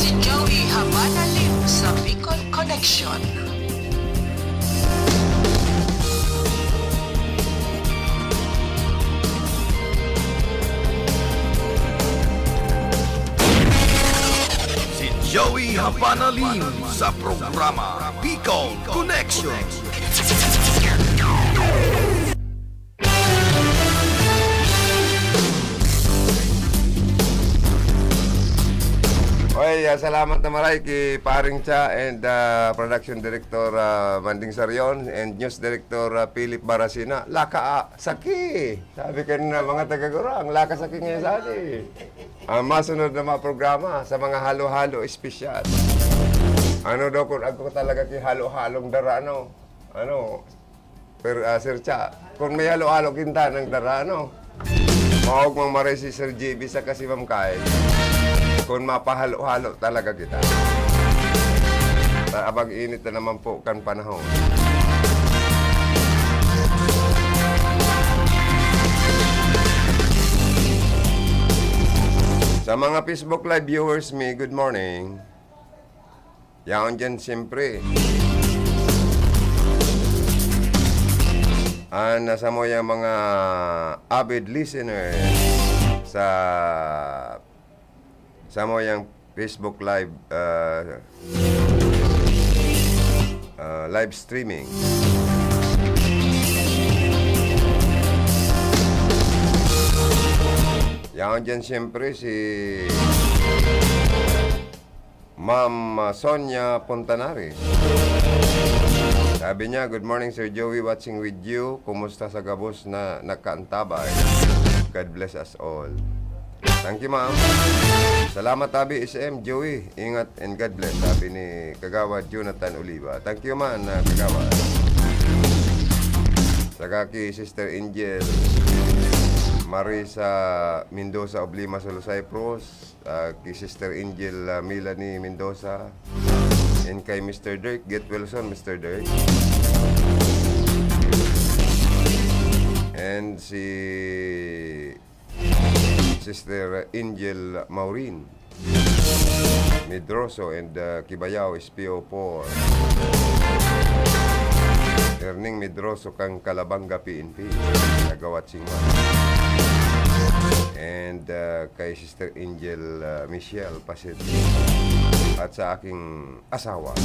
Si Joey Habana Lim sa Bicol Connection. Si Joey Habana Lim sa programa Bicol Connection. Oy, ah, salamat na maray ki Paring Cha and, ah, Production Director, ah, Manding Sarion and News Director, ah, Philip Barasina. Laka, ah, saki! Sabi kanina, mga taga-Gurang, laka saki ngayon sa atin. Ang masunod na mga programa sa mga halo-halo espesyal. Ano daw kung ako talaga ki halo-halong dara, ano? Ano? Pero, ah, Sir Cha, kung may halo-halo kinta ng dara, ano? Maog mang maray si Sir J B saka si Ma'am Kai. Kung mapahalo-halo talaga kita. Ta-, abang init na naman po kan panahon. Sa mga Facebook Live viewers mi, good morning. Yaon dyan, siyempre. An, ah, samuyang mga avid listeners sa, samuyang Facebook Live, ah, ah, live streaming. Yaon dyan, siyempre, si Ma'am, ah, Sonia Puntanari. Sabi niya, "Good morning, Sir Joey. Watching with you. Kumusta sa gabos na nakaantabay? God bless us all." Thank you, ma'am. Salamat, Abi S M, Joey. Ingat and God bless, sabi ni Kagawad Jonathan Oliva. Thank you man, ah, Kagawad. Saka ki Sister Angel Marisa Mendoza of Lima, Sulu, Cyprus. Ah, ki Sister Angel, ah, Melanie Mendoza. And kay Mister Dirk, get well soon, Mister Dirk. And si Sister Angel Maureen Medroso and, uh, Kibayao S P O four. Erning Medroso kan Calabanga P N P, nagawat singman. And, uh, kay Sister Angel, uh, Michelle Pasit. At sa aking asawa,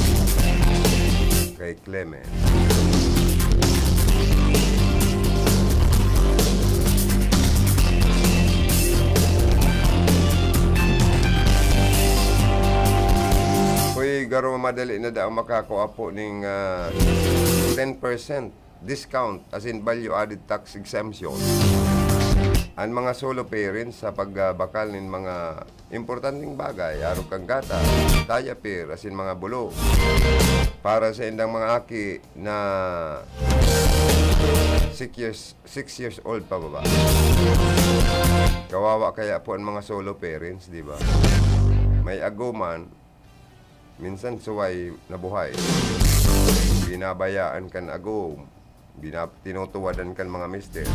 kay Clement. Uy, garo madali na daw makakua po ning, ah, ten percent discount, as in value added tax exemption, an mga solo parents sa pagbakal nin mga importanteng bagay, arog kan gata, diaper, asin mga bulo para sa indang mga aki na six years, six years old pababa. Kawawa kaya po ang mga solo parents, di ba? May agoman, minsan suway na buhay. Binabayaan kan agom. Bina-, tinutuwadan kan mga mister.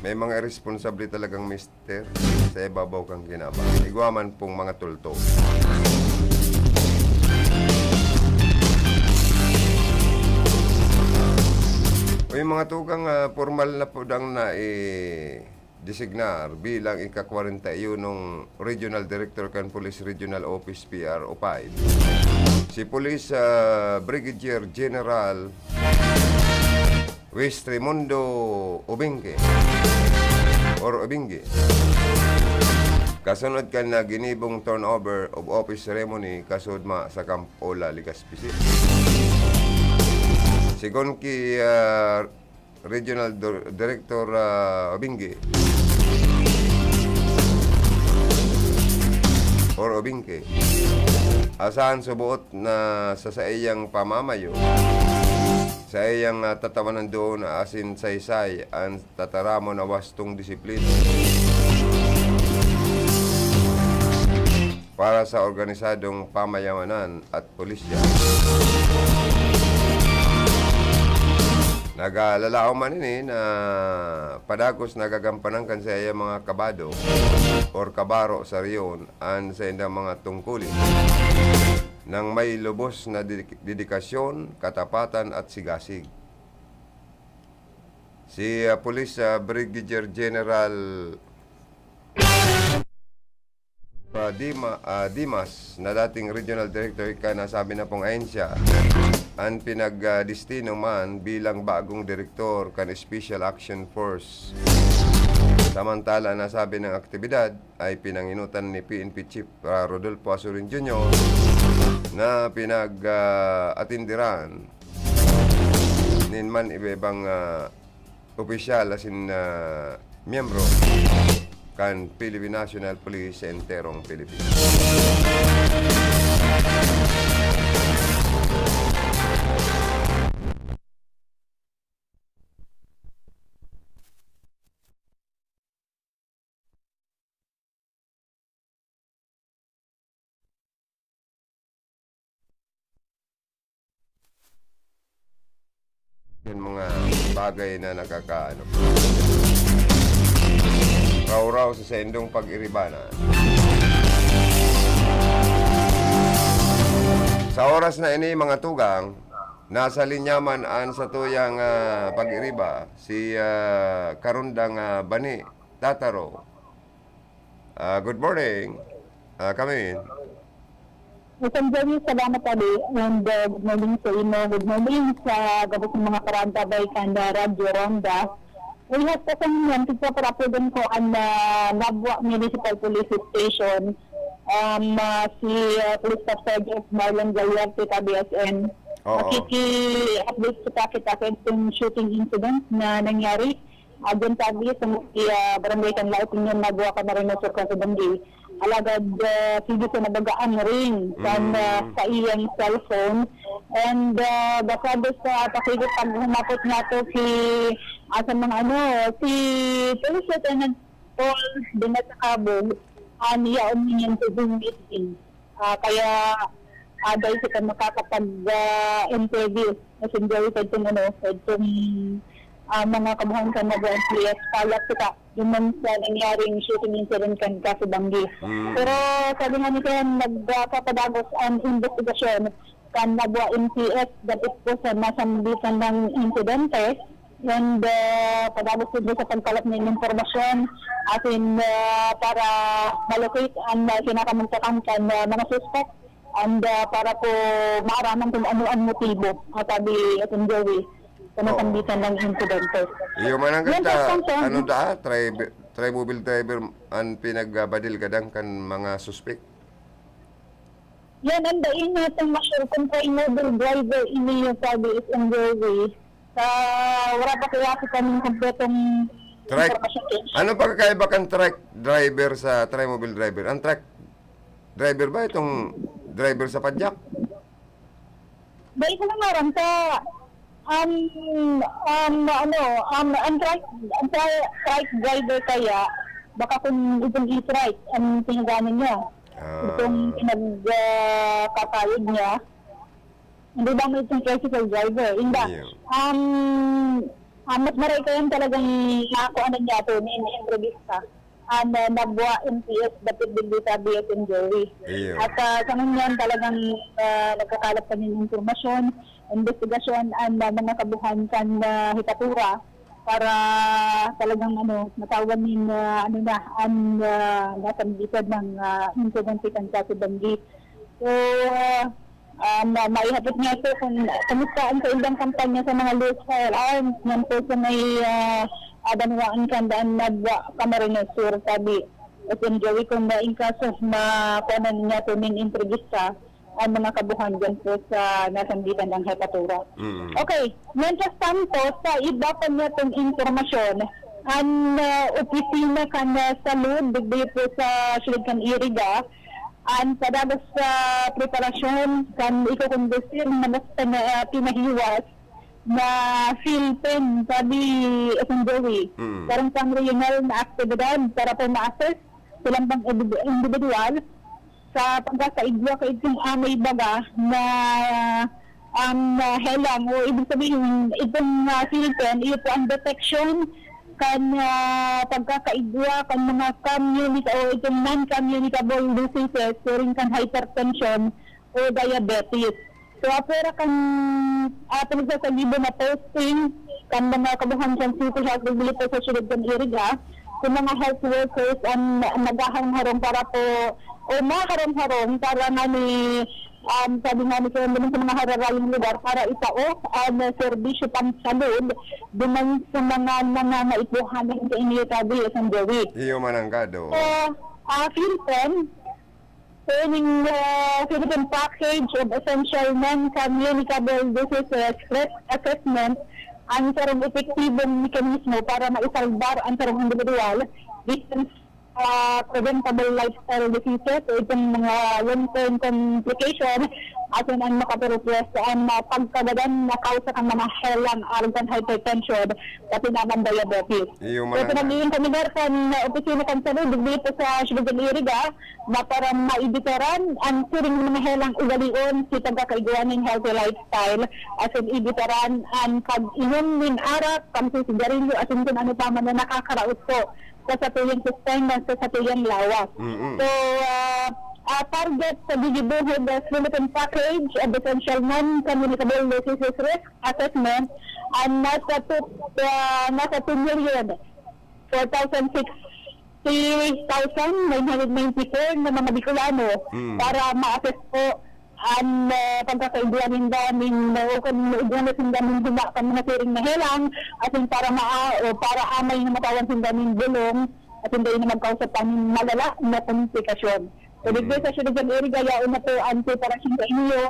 May mga iresponsable talagang mister sa ibabaw kan kinaban. Igwa man pong mga tulto. O yung mga tugang, ah, formal na po dang na, eh, designar bilang ika-kwarenta y unong Regional Director kan Police Regional Office, P R O five, si Police, ah, Brigadier General Wis Raimundo Obengke or Obengke. Kasunod kan, ah, ginibong turnover of office ceremony kasudma sa Camp Ola, Legazpi City. Sigon ki, ah, Regional Dir-, Director, ah, Obingge or Obingke, asahan suboot na sa saiyang pamamayo, saiyang, ah, tatawanan doon asin saysay an tataramon na wastong disiplina para sa organisadong pamayawanan at pulisya. Nagalalaom man ini na padagos nagagampanan kan saiyang mga kabado or kabaro sa rehiyon an saindang mga tungkulin nang may lubos na dedik-, dedikasyon, katapatan at sigasig. Si, ah, Police, ah, Brigadier General pa Dima-, ah, Dimas, na dating Regional Director kan nasabi na pong ahensya, an pinagdestino man bilang bagong direktor kan Special Action Force. Samantala, an nasabi na aktibidad ay pinanginutan ni P N P Chief, ah, Rodolfo Azurin Junior na pinag, ah, atindiran nin man iba-ibang, ah, opisyal asin, ah, miyembro kan Philippine National Police sa enterong Pilipinas. Yan mga bagay na nakakaano. Raw-raw sa saindong pag-iribanan. Sa oras na ini, mga tugang, nasa linya man an satuyang, ah, pag-iriba, si, ah, Karundang, ah, Bani Tataro. Ah, good morning. Ah, come in. Yes, Sir Jerry, salamat, Adi. And, uh, good morning sa imo. Good morning sa gabos ng mga karantabay kan, uh, Radyo Ronda. Uy, hasta sa ngayon, tigpaparapodan ko an, ah, Nabua Municipal Police Station. Um, ah, si, ah, Police Staff Sergeant Marlon Gallaerte, T B S N. Oo. Nakiki-update kita, kita sa itong shooting incident na nangyari. Ah, dyan tabi sa may, ah, Barangay Canlaon, Union, Nabua, Camarines Sur, Caso Banggi. Alagad, ah, sige sa nabaga an ring kan, ah, Mm. sa iyang cellphone. And, ah, basado sa pakigit paghumapot nato si, ah, sa mga ano, si Police Lieutenant Paul Dinasacabo, ah, niya umingan sa Zoom meeting. Ah, kaya, ah, dahil sa makakapag, ah, interview na si Joey sa itong, ano, sa itong, ah, mga kabuhan sa Nabua M P S, palak kita naman sa nangyaring shooting incident kan Caso Banggi. Mm. Pero sabi nga ni Ken, nagpapadagos ang investigasyon kan Nabua M P S dapit po sa nasambitan ng insidente. And, ah, padagos po sa pagkalap ng impormasyon, as in, ah, para malocate ang, ah, kinakamugtakan kan, ah, mga suspect. And, ah, para po maaraman kung ano ang motibo, ah, sabi Attorney Joey, sa Oo. nasambitan ng insidente. Iyo man ang Yan, ganda, Pastor Anton. ano da, tribe-, trimobile driver ang pinagbabadil gadan kan mga suspek? Yan, ang dai natong ma-sure kung trimobile driver ini yung sabi is ang Joey. Sa, wala pa kaya kita ng kompletong Trike. impormasyon, Ken. Ano pagkakaiba kan trike driver sa trimobile driver? Ang trike driver ba itong driver sa padyak? Dai ko lang aram sa, um, um, ano, um, ang trike, ang tri-, trike driver kaya, baka kung itong e-trike ang pinagano niya, Ah. itong pinag, ah, kakayod niya, hindi ba may itong tricycle driver? Inda, Iyo. um, ah, mas maray kayan talagang nakuha na niya ito, ni, ni entrevista. An, ah, Nabua M P S dapit digdi sa B S N Joey. Iyo. At, ah, sa ngunyan talagang, ah, nagkakalat kami ng impormasyon, investigasyon, an, ah, mga kabuhan kan, ah, hikatura para talagang, ano, matawan nin, ah, ano na, an, ah, nasambitan ng, ah, insidente kan Caso Banggi. So, ah, Ah, ma-, maihapot niya ito kung kumusta ang saindang kampanya sa mga loose firearms ngan po sa may, ah, ah, banwaan kan daan Nabua, Camarines Sur, sabi. At yung Joey, kung main kaso, makuha na niya ito ning entrevista ang mga kabuhan dyan po sa nasambitan ng hekatura. Mm. Okay, mientras tanto, sa iba pa niya itong impormasyon, ang, ah, opisina kan, ah, salud, digdi po sa siyudad kan Iriga, An padagos sa preparasyon kan ikokondusir na mas pana-, ah, pinahiwas na field pen, sabi Attorney Joey. Mm. Karong pang-regional na aktibidad para po ma-assess silang pang indi-, individual sa pagkakaigwa kaidtong amay baga na, um, na helang, o ibig sabihin, itong, ah, field pen, iyo po ang detection kan, ah, pagkakaigwa kan mga communica-, o itong non-communicable diseases, siring kan hypertension o diabetes. So, apwera kan, ah, pinagsasagibo na posting kan mga kabuhan kan City Health Regulator sa siyudad kan Iriga, sa mga health workers ang naghaharong-harong para po, o maharong-harong para nga ni Um, sabi nga ni Colonel, sa mga hararayong lugar para itao ang serbisyo pangsalud duman sa mga nangangaipuhan ng kainita, Bill Sandowi. Iyo man ang gado. So, ah, Philippine, sa ining, ah, Philippine Package of Essential Non-Communicable Diseases Risk Assessment, ang sarong epektibong mekanismo para maisalbar ang sarong individual bisan ah, preventable lifestyle diseases o itong mga long-term complication, asin an makaperukwas an, ah, pagkagadan na kausa kan mga helang arog kan hypertension, pati na kan diabetes. Iyo, So, mananggad. pinag-iimpaminar kan, ah, opisina kan salud, digdi po sa Siyudad kan Iriga, na para maibitaran an siring mga helang ugalion, si pagkakaigwa nin healthy lifestyle, asin ibitaran an pag-inom nin arak, pagsisigarilyo, asin kun ano pa man na nakakaraot po sa satuyang sistema, sa satuyang lawas. Mm-mm. So, ah, Ah, target sa gigibohon na Philippine Package of Essential Non-Communicable Diseases Risk Assessment, ang nasa two, ah, nasa two million four thousand sixty thousand nine hundred ninety-four na mga Bicolano Mm. para ma-assess po ang, ah, pagkakaigwa ninda nin, o kung igwa na sinda nin huma kan mga siring na helang, asin para maa-, o para amay na matawan sinda nin bulong, asin dai na magkausap pa nin malala na komplikasyon. So, digdi Mm. sa Siyudad kan Iriga, yaon na po ang preparasyon sa inyo,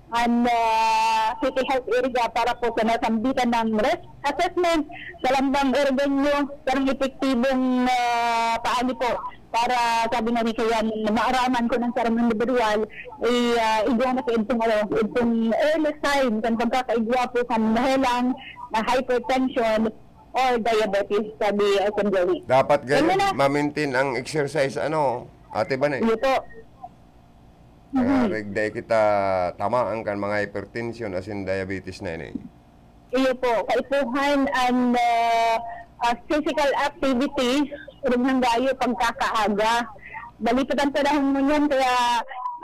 ang, ah, City Health Iriga para po sa nasambitan na risk assessment sa Lambang Iriga nyo, karong epektibong, ah, paagi po para, sabi nga ni Kuya, maaraman kun ang sarong individual, i-, ah, igwa na sa itong, ano, itong early sign kan pagkakaigwa po kan mahelang na hypertension or diabetes, sabi, ah, Sir Joey. Dapat Yan ganyan, muna. ma-maintain ang exercise, ano, Ate Bane? Iyo po. Kaya Mhm. rigday kita tamaan kan mga hypertension asin diabetes na ini. Iyo po, kaipuhan ang, ah, ah, physical activity, urog nang gayo pagkakaaga. Bali pa ang panahon mo niyan, kaya,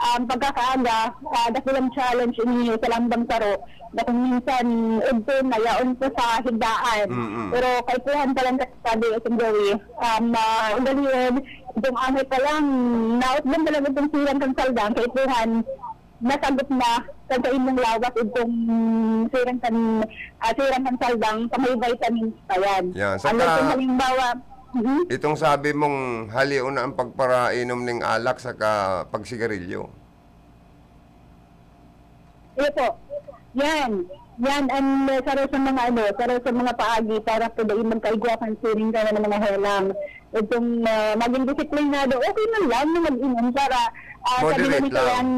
um, pagkakaaga, ah, dakulang challenge ini sa lambang saro. Na kung minsan, udto na yaon po sa higdaan. Mm-mm. Pero kaipuhan pa lang kasi sabi, Sir Joey, um, ah, ugalion, itong amay pa lang, nautdan pa lang itong silang kan saldang, kaipuhan, nasagop na kan sa imong lawas itong siring kan, ah, siring kan saldang sa may vitamins pa yan. Yan. Ang Saka, itong halimbawa, mhm. itong sabi mong halion na ang pagparainom ning alak saka pagsigarilyo. Iyo po. Yan. Yan ang, uh, saro sa mga ano, saro sa mga paagi para po dai magkaigwa kan siring kaya ng mga helang. Itong, uh, maging disiplinado, okay man lang na mag-inom para, uh, sabi Moderate nga nito lang. yan,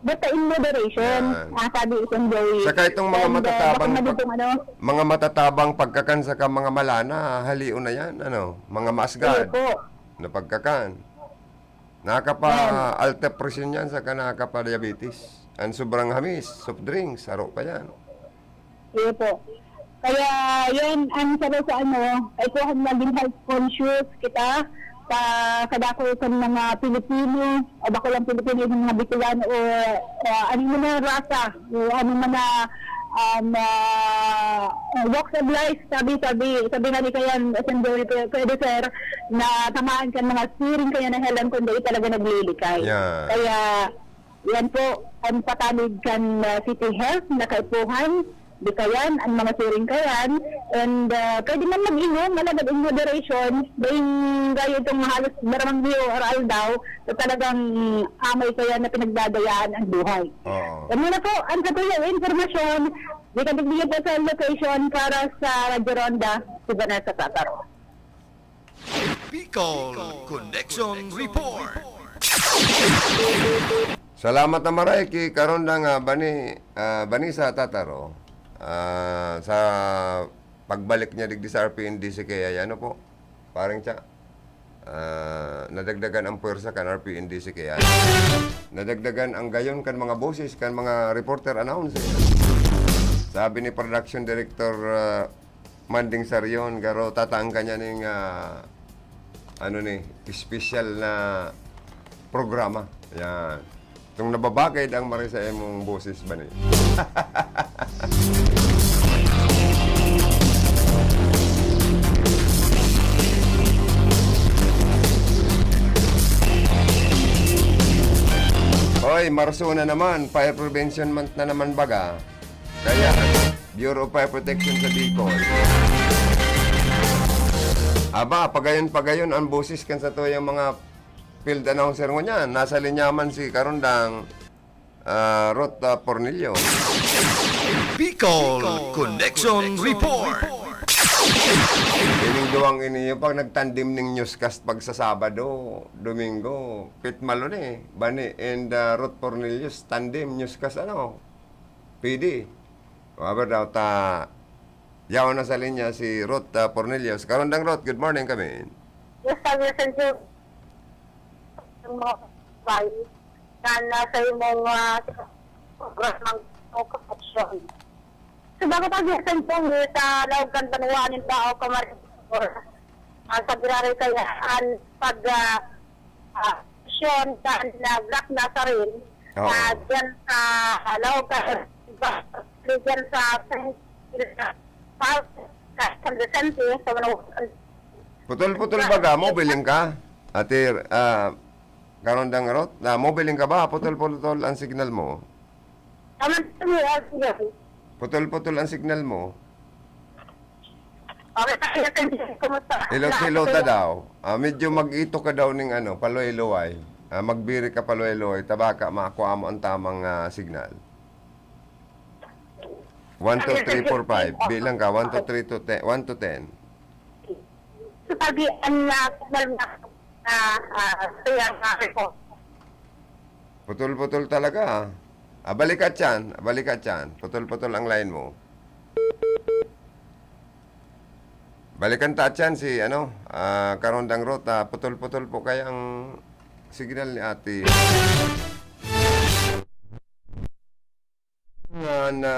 basta in moderation, Yan. ah, sabi isang Joey. Saka itong mga And, uh, matatabang baka pag-, madugtong ano. mga matatabang pagkakan saka mga malana, halion na yan, ano, mga maasgad Iyo po. na pagkakan. Nakakapa-, Yan. alta presyon yan, saka nakakapa-diabetes. Ang sobrang hamis, soft drinks, saro pa yan. Iyo po. Kaya yan ang sabi sa ano, kaipuhan maging health conscious kita sa kadakul kan mga Pilipino, o bako lang Pilipino, yung mga Bicolano, o, o ano man na rasa, o ano man na, um, ah, walks of life, sabi, sabi, sabi nga ni Kayan, S M W, pwede, sir, na tamaan kan mga siring kaya na helang kundi talaga naglilikay. Yeah. Kaya, yan po, ang patanid kan, ah, City Health na kaipuhan, di kayan, ang mga siring kayan, and, ah, pwede man mag-inom, alagad in moderation, dahil gayo itong halos baramang liyo or aldaw, na talagang amay kaya na pinagdadayaan ang buhay. Oo. Yan muna po, ang sa tuyang impormasyon, di ka digdigan po sa location para sa Radyo Ronda, si Vanessa Tataro. Bicol Connection Report. Salamat na maray ki Karonda nga Bani-, ah, Vanessa Tataro, ah, sa pagbalik niya digdi sa R P N D C K I, ano po, Pareng Cha, ah, nadagdagan ang puwersa kan R P N D C K I. Nadagdagan ang gayon kan mga boses kan mga reporter announcer. Sabi ni Production Director, ah, Manding Sarion, garo tataan ka niya ning, ah, ano ni, espesyal na programa. Yan. Itong nababagay dang maray sa imong boses ba ni? Oy, Marso na naman, Fire Prevention Month na naman baga. Kaya, Bureau of Fire Protection sa Bicol. Aba, pagayon-pagayon ang boses kan satuyang mga field announcer ngunyan. Nasa linya man si Karondang, ah, Ruth, ah, Pornilio. Bicol Connection Report. Ining duwang ini, yung pag nagtandem ning newscast pag sa Sabado, Domingo, pitmalo ni, Bani and, ah, Ruth Pornilio, tandem newscast, ano? P D. Whatever daw ta, yaon na sa linya si Ruth, ah, Pornelius. Karondang Ruth, good morning kami. Yes, sir, yes, sir. Yung mga babae na nasa imong, ah, programang corruption. So, bago tayo sa sentong sa laog kan banwa nin Bao, Camarines Sur, ah, sa Biraray kaya, an pag, ah, ah, Pon kan, ah, Black Nazarene, Oo. ah, diyan sa Laogan, diyan sa San, San Vicente, sa Manaw-, Putol-putol baga, mobiling ka? Ate, ah, Karondang Rot, na mobiling ka ba? Putol-putol ang signal mo. Tama kami, ah, signal. Putol-putol ang signal mo. Okay, kaya kami, kumusta? Hilot-hilot na Nakakatulog. daw. Ah, medyo mag-ito ka daw ning ano, paluway-luway. Ah, magbiri ka paluway-luway, tabaka makuha mo ang tamang, ah, signal. One, two, Ano, three, four, five. sige. Bilang ka, one, two, Okay. three to ten, one to ten. Sabi, ang, ah, signal na, ah, ah, kaya nga ako. Putol-putol talaga, ah. Ah, balikat yan, balikat yan. Putol-putol ang line mo. Balikan ta yan si, ano, ah, Karondang Rot, ah, putol-putol po kaya ang signal ni ate. Nga na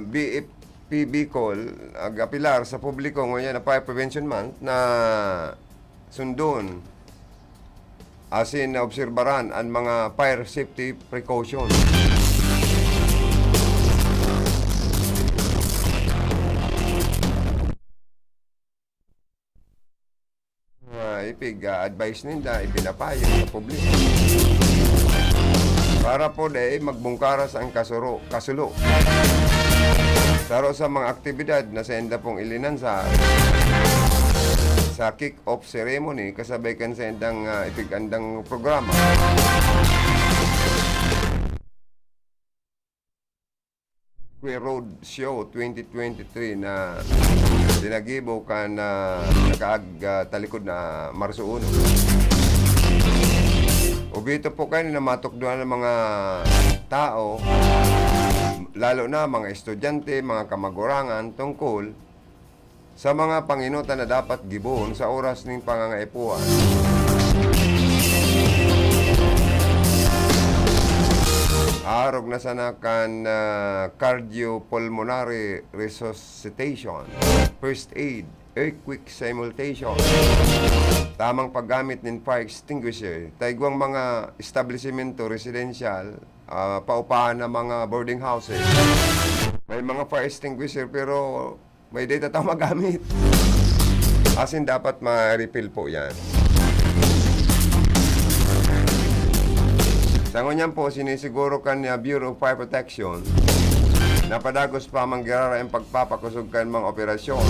B F P Bicol, ag-apelar sa publiko ngunyan na Fire Prevention Month na sundon asin na obserbaran ang mga fire safety precaution. Nga ipig-a-advise ninda, ipinapayo sa publiko. Para po dai magbungkaras ang kasuro, kasulo. Saro sa mga aktibidad na sainda pong ilinansa sa kick-off ceremony, kasabay kan saindang, ah, ipig-andang programa. Queer Road Show twenty twenty-three na ginibo kan, ah, nakaag-, ah, talikod na Marso uno. Ubito po kayo na matukdoan ng mga tao, lalo na mga estudyante, mga kamagurangan, tungkol sa mga panginutan na dapat gibohon sa oras nin pangangaipuhan. Arog na sana kan, ah, cardiopulmonary resuscitation, first aid, earthquake simulation, tamang paggamit nin fire extinguisher, taigwang mga establisimento residential, ah, paupahan na mga boarding houses. May mga fire extinguisher pero may data tayo magamit. Asin dapat ma-refill po yan. Sa ngunyan po, sinisiguro kan, ah, Bureau of Fire Protection na padagos pa man giraray ang pagpapakosog kan mga operasyon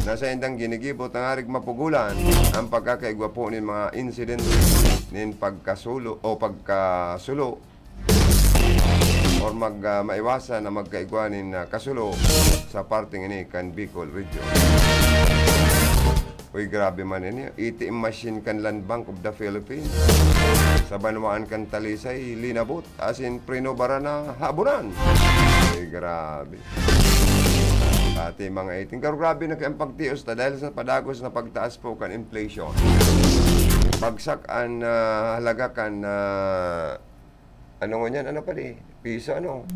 na saindang ginigibo tangarig mapugulan ang pagkakaigwa po nin mga insidente nin pagkasulo o pagkasulo or mag, ah, maiwasan na magkaigwa nin, ah, kasulo sa parteng ini kan Bicol Region. Uy, grabe man ini. A T M machine kan Land Bank of the Philippines sa banwaan kan Talisay, linabot, asin prinubara na habunan. Uy, grabe. Pati mga iting. Pero grabe na kaya ang pagtios ta dahil sa padagos na pagtaas po kan inflation. Bagsak ang, ah, halaga kan, ah, ano ngunyan? Ano pa di? Piso, ano?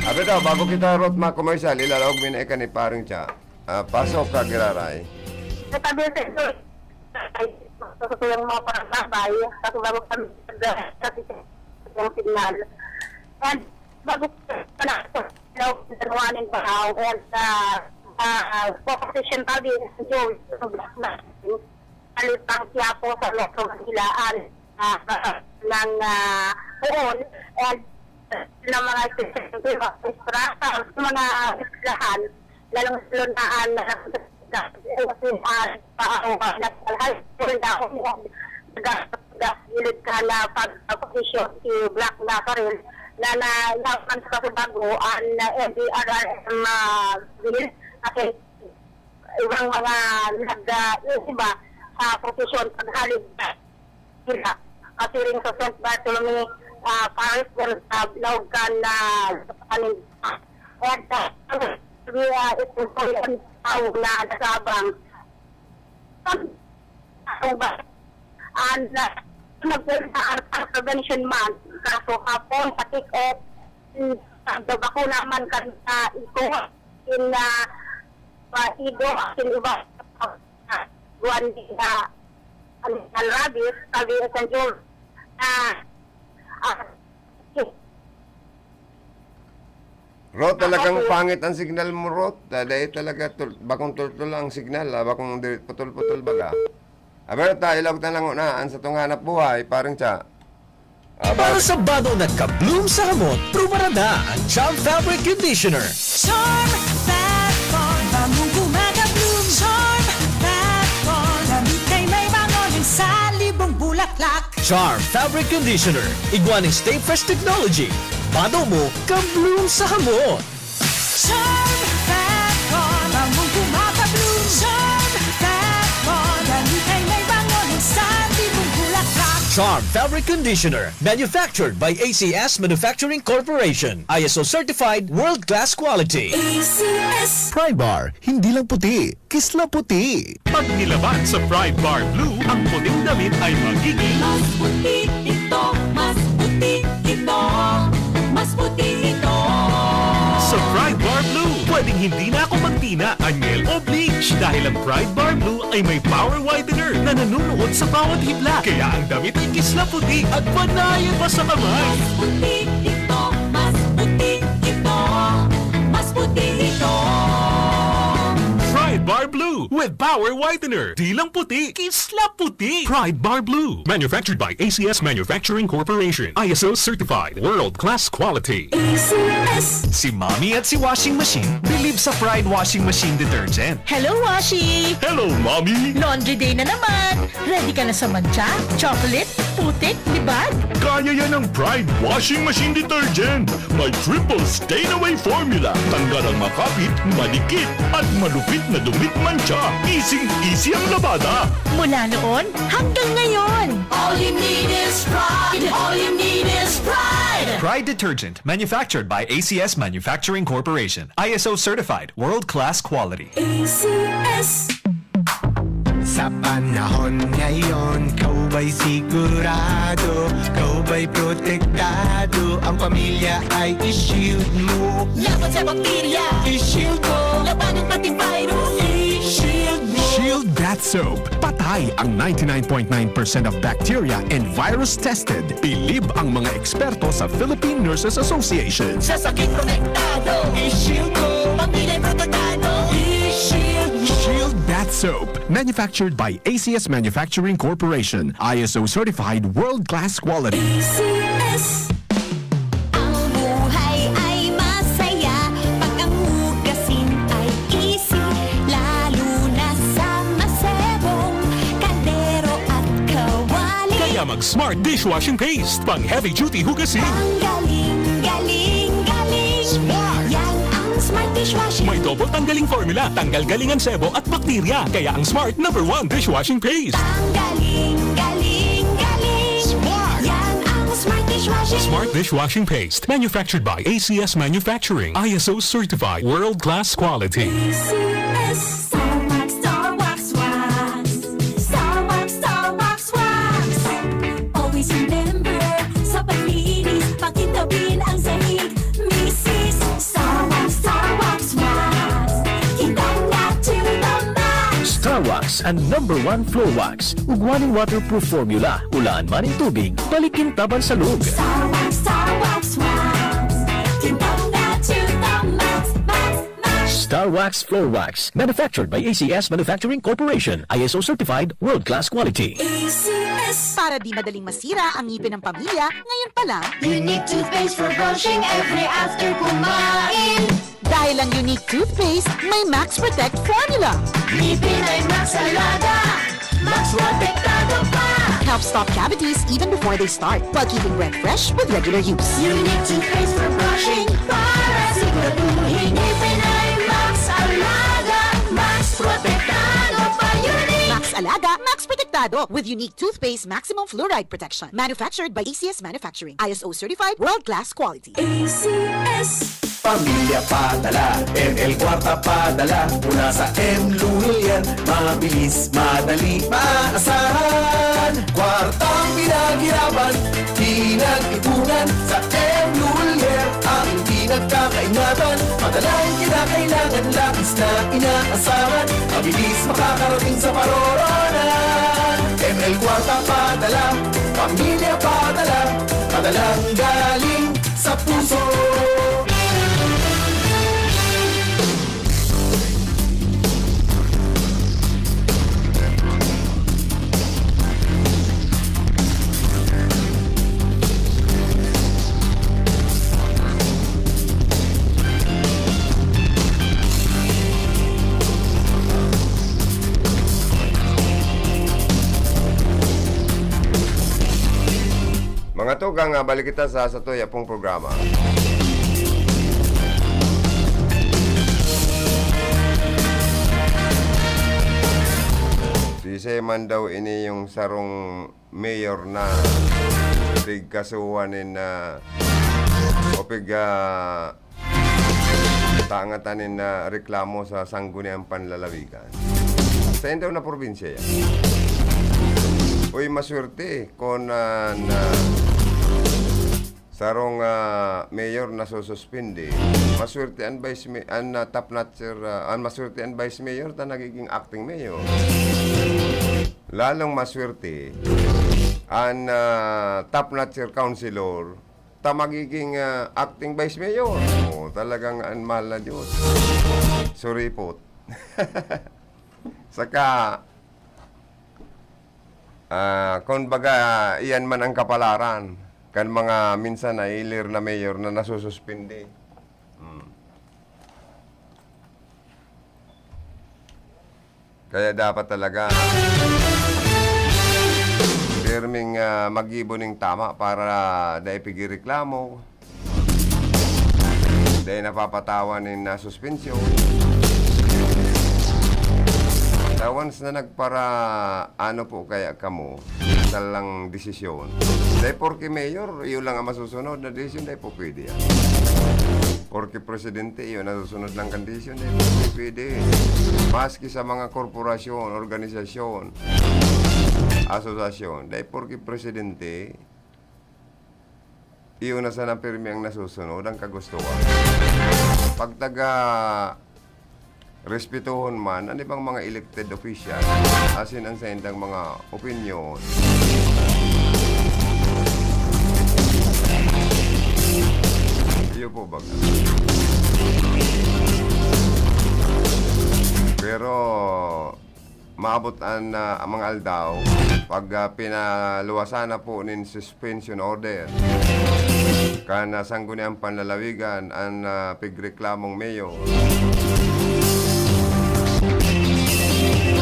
Abi daw, bago kita rot mga komersyal, ilalaog mi na ika ni Paring Cha. Ah, pasok ka, giraray. Sa tabi sa ito, ay, sa yung mga parang babay, kasi bago kami nag-, kasi yung signal. And bago pa na ako, no, nanuwanin pa ako, and, ah, ah, ah, proposition pa din, Joe, Alipang Quiapo sa Metro Manila, ah, ng, ah, poon, and ng mga estudyante, mga eskwelahan, mga eskwelahan, lalong-lalo na ang, ah, ah, National High School na umiyak, nag-, nagagilid ka na pag-, pag-issue si Black Nazarene na, na, yaman sa Kasibago, ang, ah, N D R R M, ah, bill, kasi ibang mga nag, ah, iba sa prosesyon paghalid nila. Kasi rin sa Saint Bartholomew, ah, Parish, dyan sa Laogan na, ano, at, ah, ah, ito po yung tao na nag-aabang. Ang ba, ang, ah, nag-, ang, ang prevention month, kaso hapon, sa kick-off, mm, sa bakuna man kan, ah, ito, in, ah, pa igo, asin iba, ah, buwan din na, Ang rabies, sabi ni San Jose, ah, ah, Ruth, talagang pangit ang signal mo, Ruth. Da-, dahil talaga tul-, bakong tultol ang signal, ah, bakong di-, putol-putol baga. Aberta, ilog na lang una, ang sa tong hanap buhay, parang siya. Aba, para sa bado nagka-bloom sa hamot, prubarada ang Charm Fabric Conditioner. Charm Fat Bond, bangong gumagabloom. Charm Fat Bond, damit ay may bango ng salibong bulaklak. Charm Fabric Conditioner, igwa ning Stay Fresh Technology. Bado mo, ka-bloom sa hamot. Charm Fat Bond, bangong gumagabloom. Charm Fat Bond, damit ay may bango ng salibong bulaklak. Charm Fabric Conditioner, manufactured by A C S Manufacturing Corporation. I S O certified, world-class quality. A C S. Pride Bar, hindi lang puti, kisla puti. Pag nilaban sa Pride Bar Blue, ang puting damit ay magiging mas puti ito, mas puti ito, mas puti ito. Sa Pride Bar Blue, pwedeng hindi na ako magtina, anyel o bleach dahil ang Pride Bar Blue ay may power whitener na nanunuot sa bawat hibla. Kaya ang damit ay kisla puti at panayan pa sa kamay. Mas puti ito, mas puti ito, mas puti ito. Pride Bar Blue with power whitener. Di lang puti, kisla puti. Pride Bar Blue. Manufactured by A C S Manufacturing Corporation. I S O certified. World class quality. A C S. Si Mommy at si Washing Machine bilib sa Pride Washing Machine Detergent. Hello, Washi! Hello, Mommy! Laundry day na naman! Ready ka na sa mantsa, chocolate, putik, libag? Kaya yan ng Pride Washing Machine Detergent. May triple stain away formula. Tanggal ang makapit, malikit, at malupit na dumit mantsa. Easing-easy ang labada. Mula noon hanggang ngayon. All you need is Pride. All you need is Pride. Pride Detergent, manufactured by A C S Manufacturing Corporation. I S O certified, world-class quality. A C S. Sa panahon ngayon, ikaw ba'y sigurado? Ikaw ba'y protektado? Ang pamilya ay i-shield mo. Laban sa bakterya, i-shield mo. Labanan pati virus, i-shield mo. Shield Bath Soap. Patay ang ninety-nine point nine percent of bacteria and virus tested. Bilib ang mga eksperto sa Philippine Nurses Association. Sa sakit protektado, i-shield mo. Pamilya protektado, i-shield mo. Shield Bath Soap. Manufactured by A C S Manufacturing Corporation. I S O certified, world-class quality. A C S. Ang buhay ay masaya pag ang hugasin ay easy, lalo na sa masebong kaldero at kawali. Kaya mag Smart Dishwashing Paste, pang heavy duty hugasin. Ang galing, galing, galing. Smart. Yan ang Smart Dishwashing. May double tanggaling formula, tanggal galing ang sebo at bakterya. Kaya ang Smart number one dishwashing paste. Ang galing, galing, galing. Smart. Yan ang Smart Dishwashing. Smart Dishwashing Paste. Manufactured by A C S Manufacturing. I S O certified. World class quality. A C S. Star Wax, Star Wax Wax. Star Wax, Star Wax Wax. Always remember, sa paglinis, pakintabin ang sahig. Misis, Star Wax, Star Wax Wax. Kintab na to the max. Star Wax, ang number one floor wax. Ugwa ning waterproof formula. Ulaan man nin tubig, balik kintaban sa log. Star Wax, Star Wax Wax. Kintab na to the max, max, max. Star Wax Floor Wax. Manufactured by A C S Manufacturing Corporation. I S O certified, world-class quality. A C S. Para di madaling masira ang ngipin ng pamilya, ngayon pa lang. Unique toothpaste for brushing every after kumain. Dahil ang Unique Toothpaste may Max Protect Formula. Ngipin ay Max Alaga, Max Protektado pa. Helps stop cavities even before they start, while keeping breath fresh with regular use. Unique Toothpaste for brushing, para siguraduhin ngipin ay Max Alaga, Max Protektado pa. Unique! Max Alaga, Max Protektado with Unique Toothpaste Maximum Fluoride Protection. Manufactured by A C S Manufacturing. I S O certified, world-class quality. A C S. Pamilya padala, M L kwarta padala, mula sa M Lul yan. Mabilis, madali, maasahan. Kwartang pinaghirapan, pinag-ipunan, sa M Lul yan ang pinagka Kaingatan, padala ang kinakailangan, labis na inaasahan, mabilis makakarating sa paroroonan. M L Kwarta padala, pamilya padala, padalang galing sa puso. Mga tugang, ah, balik kita sa satuya pong programa. Sisay man daw ini yung sarong mayor na pigkasuhan nin, ah, o pig, ah, tangatan nin, ah, reklamo sa Sangguniang Panlalawigan. Sa indaw na probinsya yan. Uy, maswerte kun, ah, na sarong, ah, mayor nasususpindi. Maswerte an vice ma-, an, ah, top notcher, ah, an maswerte an vice mayor ta nagiging acting mayor. Lalong maswerte an, ah, top notcher councilor ta magiging, ah, acting vice mayor. Oh, talagang an mahal na Diyos. Suripot. Saka, ah, kumbaga, iyan man ang kapalaran kan mga minsan nailir na mayor na nasususpindi. Hmm. Kaya dapat talaga pirming, ah, maggibo ning tama para dai pigireklamo, dai napapatawan nin, ah, suspensyon. Ta once na nagpara-, ano po kaya kamo, salang desisyon. Dai porke mayor, iyo lang ang masusunod na desisyon, dai po pwede yan. Porke presidente, iyo nasusunod lang kan desisyon, dai po pwede. Maski sa mga korporasyon, organisasyon, asosasyon, dai porke presidente, iyo na sana pirmi ang nasusunod, ang kagustuhan. Pag taga respetuhon man an ibang mga elected official, asin an saindang mga opinyon. Iyo po baga. Pero maabot an, ah, mga aldaw, pag, ah, pinaluwasan na po nin suspension order kan, ah, Sangguniang Panlalawigan an, ah, pigreklamong mayor.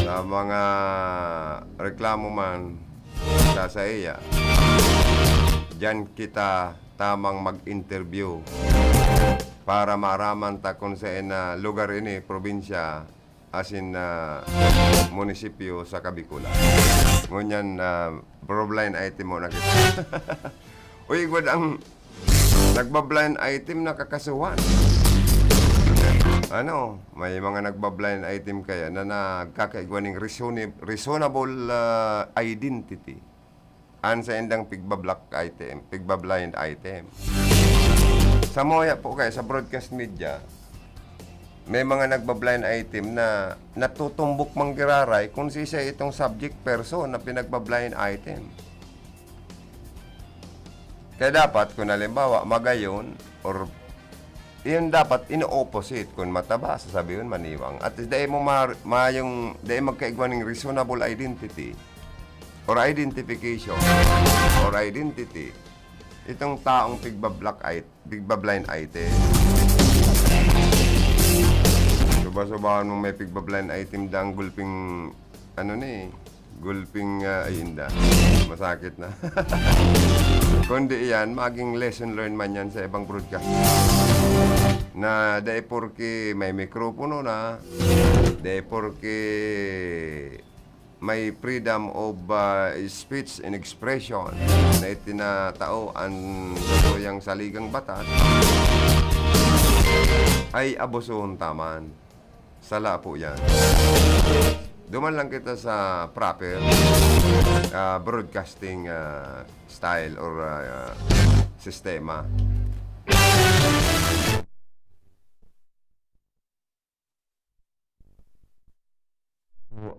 Sa mga reklamo man sa saiya, diyan kita tamang mag-interview para maaraman ta kun saen na lugar ini, probinsya, asin, ah, munisipyo sa Kabikulan. Ngunyan, ah, bro, blind item mo na kita. Uy, igwad ang nagba-blind item nakakasuhan. Ano, may mga nagba-blind item kaya na nagkakaigwa ning reasoni-, reasonable, ah, identity. An saindang pigba-black item, pigba-blind item. Sa moya po kaya sa broadcast media, may mga nagba-blind item na natutumbok man giraray kung sisay itong subject person na pinagba-blind item. Kaya dapat, kung halimbawa, magayon or iyon dapat ino-opposite. Kun mataba, sasabihon maniwang. At dai mo ma-, mayong, dai magkaigwa ning reasonable identity or identification or identity itong taong pigba-black eye, pigba-blind item. Suba-subahan mo may pigba-blind item dang gulping, ano ni, gulping, ah, ay, inda. Masakit na. Kundi iyan, maging lesson learned man yan sa ibang broadcast. Na dai porke may mikropono na, dai porke may freedom of, ah, speech and expression na itinatao an satuyang saligang batas, ay abusuhon ta man. Sala po yan. Duman lang kita sa proper, ah, broadcasting, ah, style or, ah, sistema.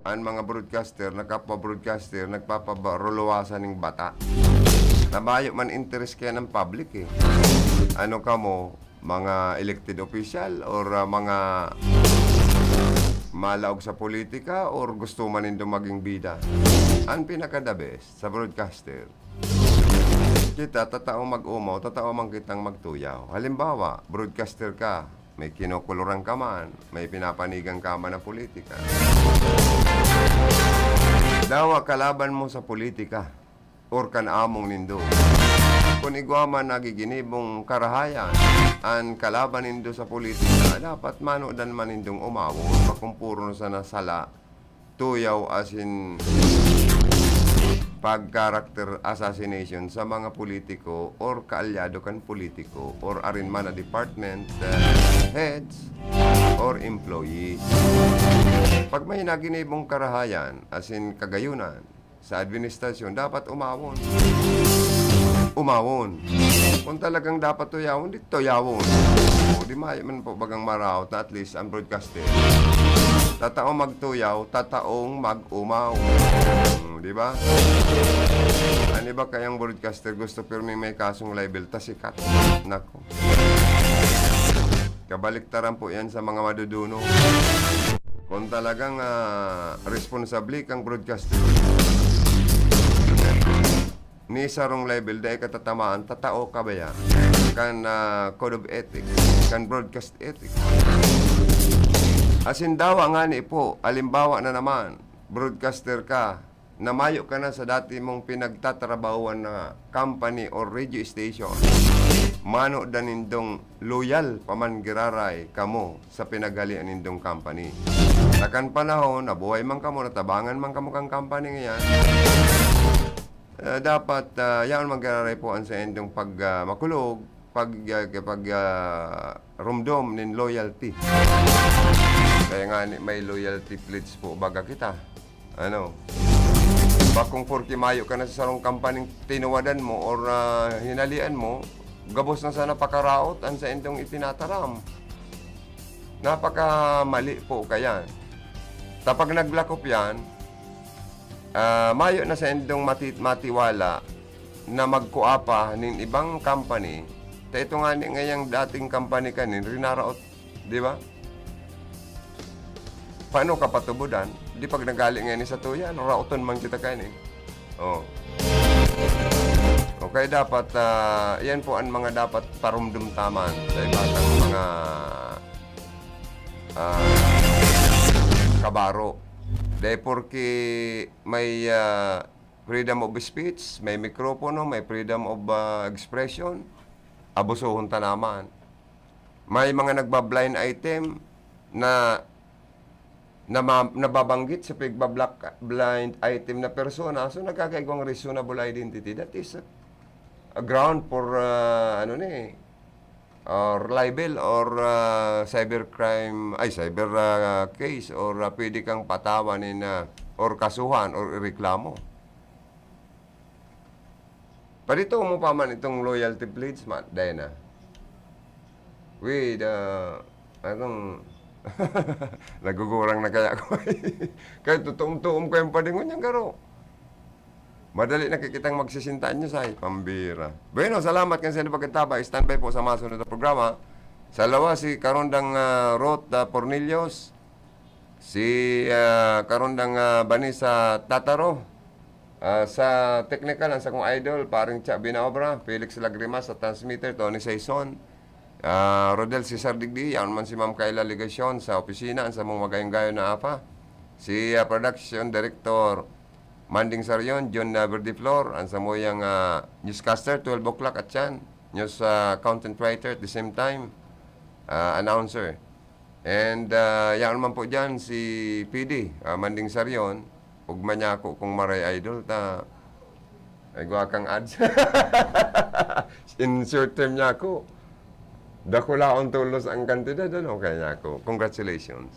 An mga broadcaster, nakapwa-broadcaster, nagpapabaruluwasan ning bata. Na mayo man interes kaya ng public, eh. Ano kamo, mga elected official or, ah, mga malaog sa politika or gusto man nindo maging bida? An pinaka-the best sa broadcaster, kita, tataong mag-umaw, tatao man kitang magtuyaw. Halimbawa, broadcaster ka, may kinukuluran ka man, may pinapanigan ka man na politika. Dawa kalaban mo sa politika or kan among nindo. Kun igwa man nagiginibong karahayan an kalaban nindo sa politika, dapat manodan man nindong umawon, bakong puro na sana sala, tuyaw asin pag-character assassination sa mga politiko or kaalyado kan politiko or arin man na department, uh, heads or employees. Pag may naginibong karahayan asin kagayunan sa administrasyon, dapat umawon. Umawon. Kung talagang dapat tuyawon, di tuyawon. O, di mayo man po bagang maraot na at least ang broadcaster. Tataong magtuyaw, tataong mag-umaw. Hmm, di ba? An iba kayang broadcaster gusto pirmi may kasong libel, ta sikat. Nako. Kabaliktaran po yan sa mga maduduno. Kung talagang, ah, responsable kang broadcaster, ni sarong libel, dai ka tatamaan, tatao ka ba yan? Kan, ah, Code of Ethics, kan Broadcast Ethics. Asin dawa ngani po, alimbawa na naman, broadcaster ka, na mayo ka na sa dati mong pinagtatrabahuan na company or radio station. Manodan nindong loyal pa man giraray kamo sa pinaghalian nindong company. Sa kan panahon, nabuhay man kamo, natabangan man kamo kan company ngayan, eh, dapat, ah, yaon man giraray po an saindong pag, ah, makulog, pag, ah, pag, ah, rumdom nin loyalty. Kaya nga ni, may loyalty pledge po baga kita. Ano? Bakong porke mayo ka na sa sarong kampaning tinuwadan mo or, ah, hinalian mo, gabos na sana pakaraot an saindong itinataram. Napakamali po kayan. Ta pag naglakop yan, ah, mayo na saindong mati-, matiwala na magkua pa nin ibang company, ta ito ngani ngayang dating company kanin, rinaraot, di ba? Paano ka patubudan? Di pag nagali ngayon sa tuya, ano, raoton man kita kanin. Oh. Okay, dapat, ah, yan po ang mga dapat parumdum taman sa iba tang mga, ah, kabaro. Dahil porke may, ah, freedom of speech, may mikropono, may freedom of, ah, expression, abusuhon ta naman. May mga nagba-blind item na, na ma-, nababanggit sa pigba-black, blind item na persona, so nagkakaigwang reasonable identity. That is a, a ground for, ah, ano ni, or libel or, ah, cybercrime, ay, cyber, ah, case or, ah, pwede kang patawan nin, ah, or kasuhan or ireklamo. Palito mo pa man itong loyalty pledge, ma-, dai na. With, ah, anong, nagugurang na kaya ako. Kaya tutuom-tuom ko yung padingon niyang garo. Madali na kikitang magsisinta anyos ay, pambira. Bueno, salamat kan sa inyong pagkataba. Standby po sa masunod na programa. Sa lawas, si Karondang, ah, Ruth, ah, Pornillos, si, ah, Karondang, ah, Vanessa Tataro, ah, sa technical, ang sakong idol, paring Cha Binaobra, Felix Lagrimas sa transmitter, Tony Saison, ah, Rodel Cesar Digdi, yaon man si Ma'am Kayla Legacion sa opisina, ang samong magayong-gayon na apa. Si, ah, production director, Manding Sarion, John, ah, Verdiflor, ang samuyang, ah, newscaster, twelve o'clock at yan. News, ah, content writer at the same time, ah, announcer. And, ah, yaon naman po dyan si P D, ah, Manding Sarion. Ugma niya ako kung maray idol, ta, ay, gwa kang ads. In short term niya ako, dakulaon tulos ang kantidad, ano, kaya niya ako. Congratulations.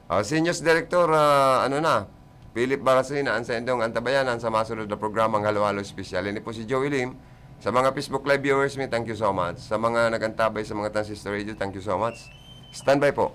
Ah, si News Director, ah, ano na, Philip Barasina, ang saindong antabayanan sa masunod na programang Halo-Halo Espesyal. Ini po si Joey Lim. Sa mga Facebook Live viewers mi, thank you so much. Sa mga nag-antabay sa mga Transistor Radio, thank you so much. Standby po.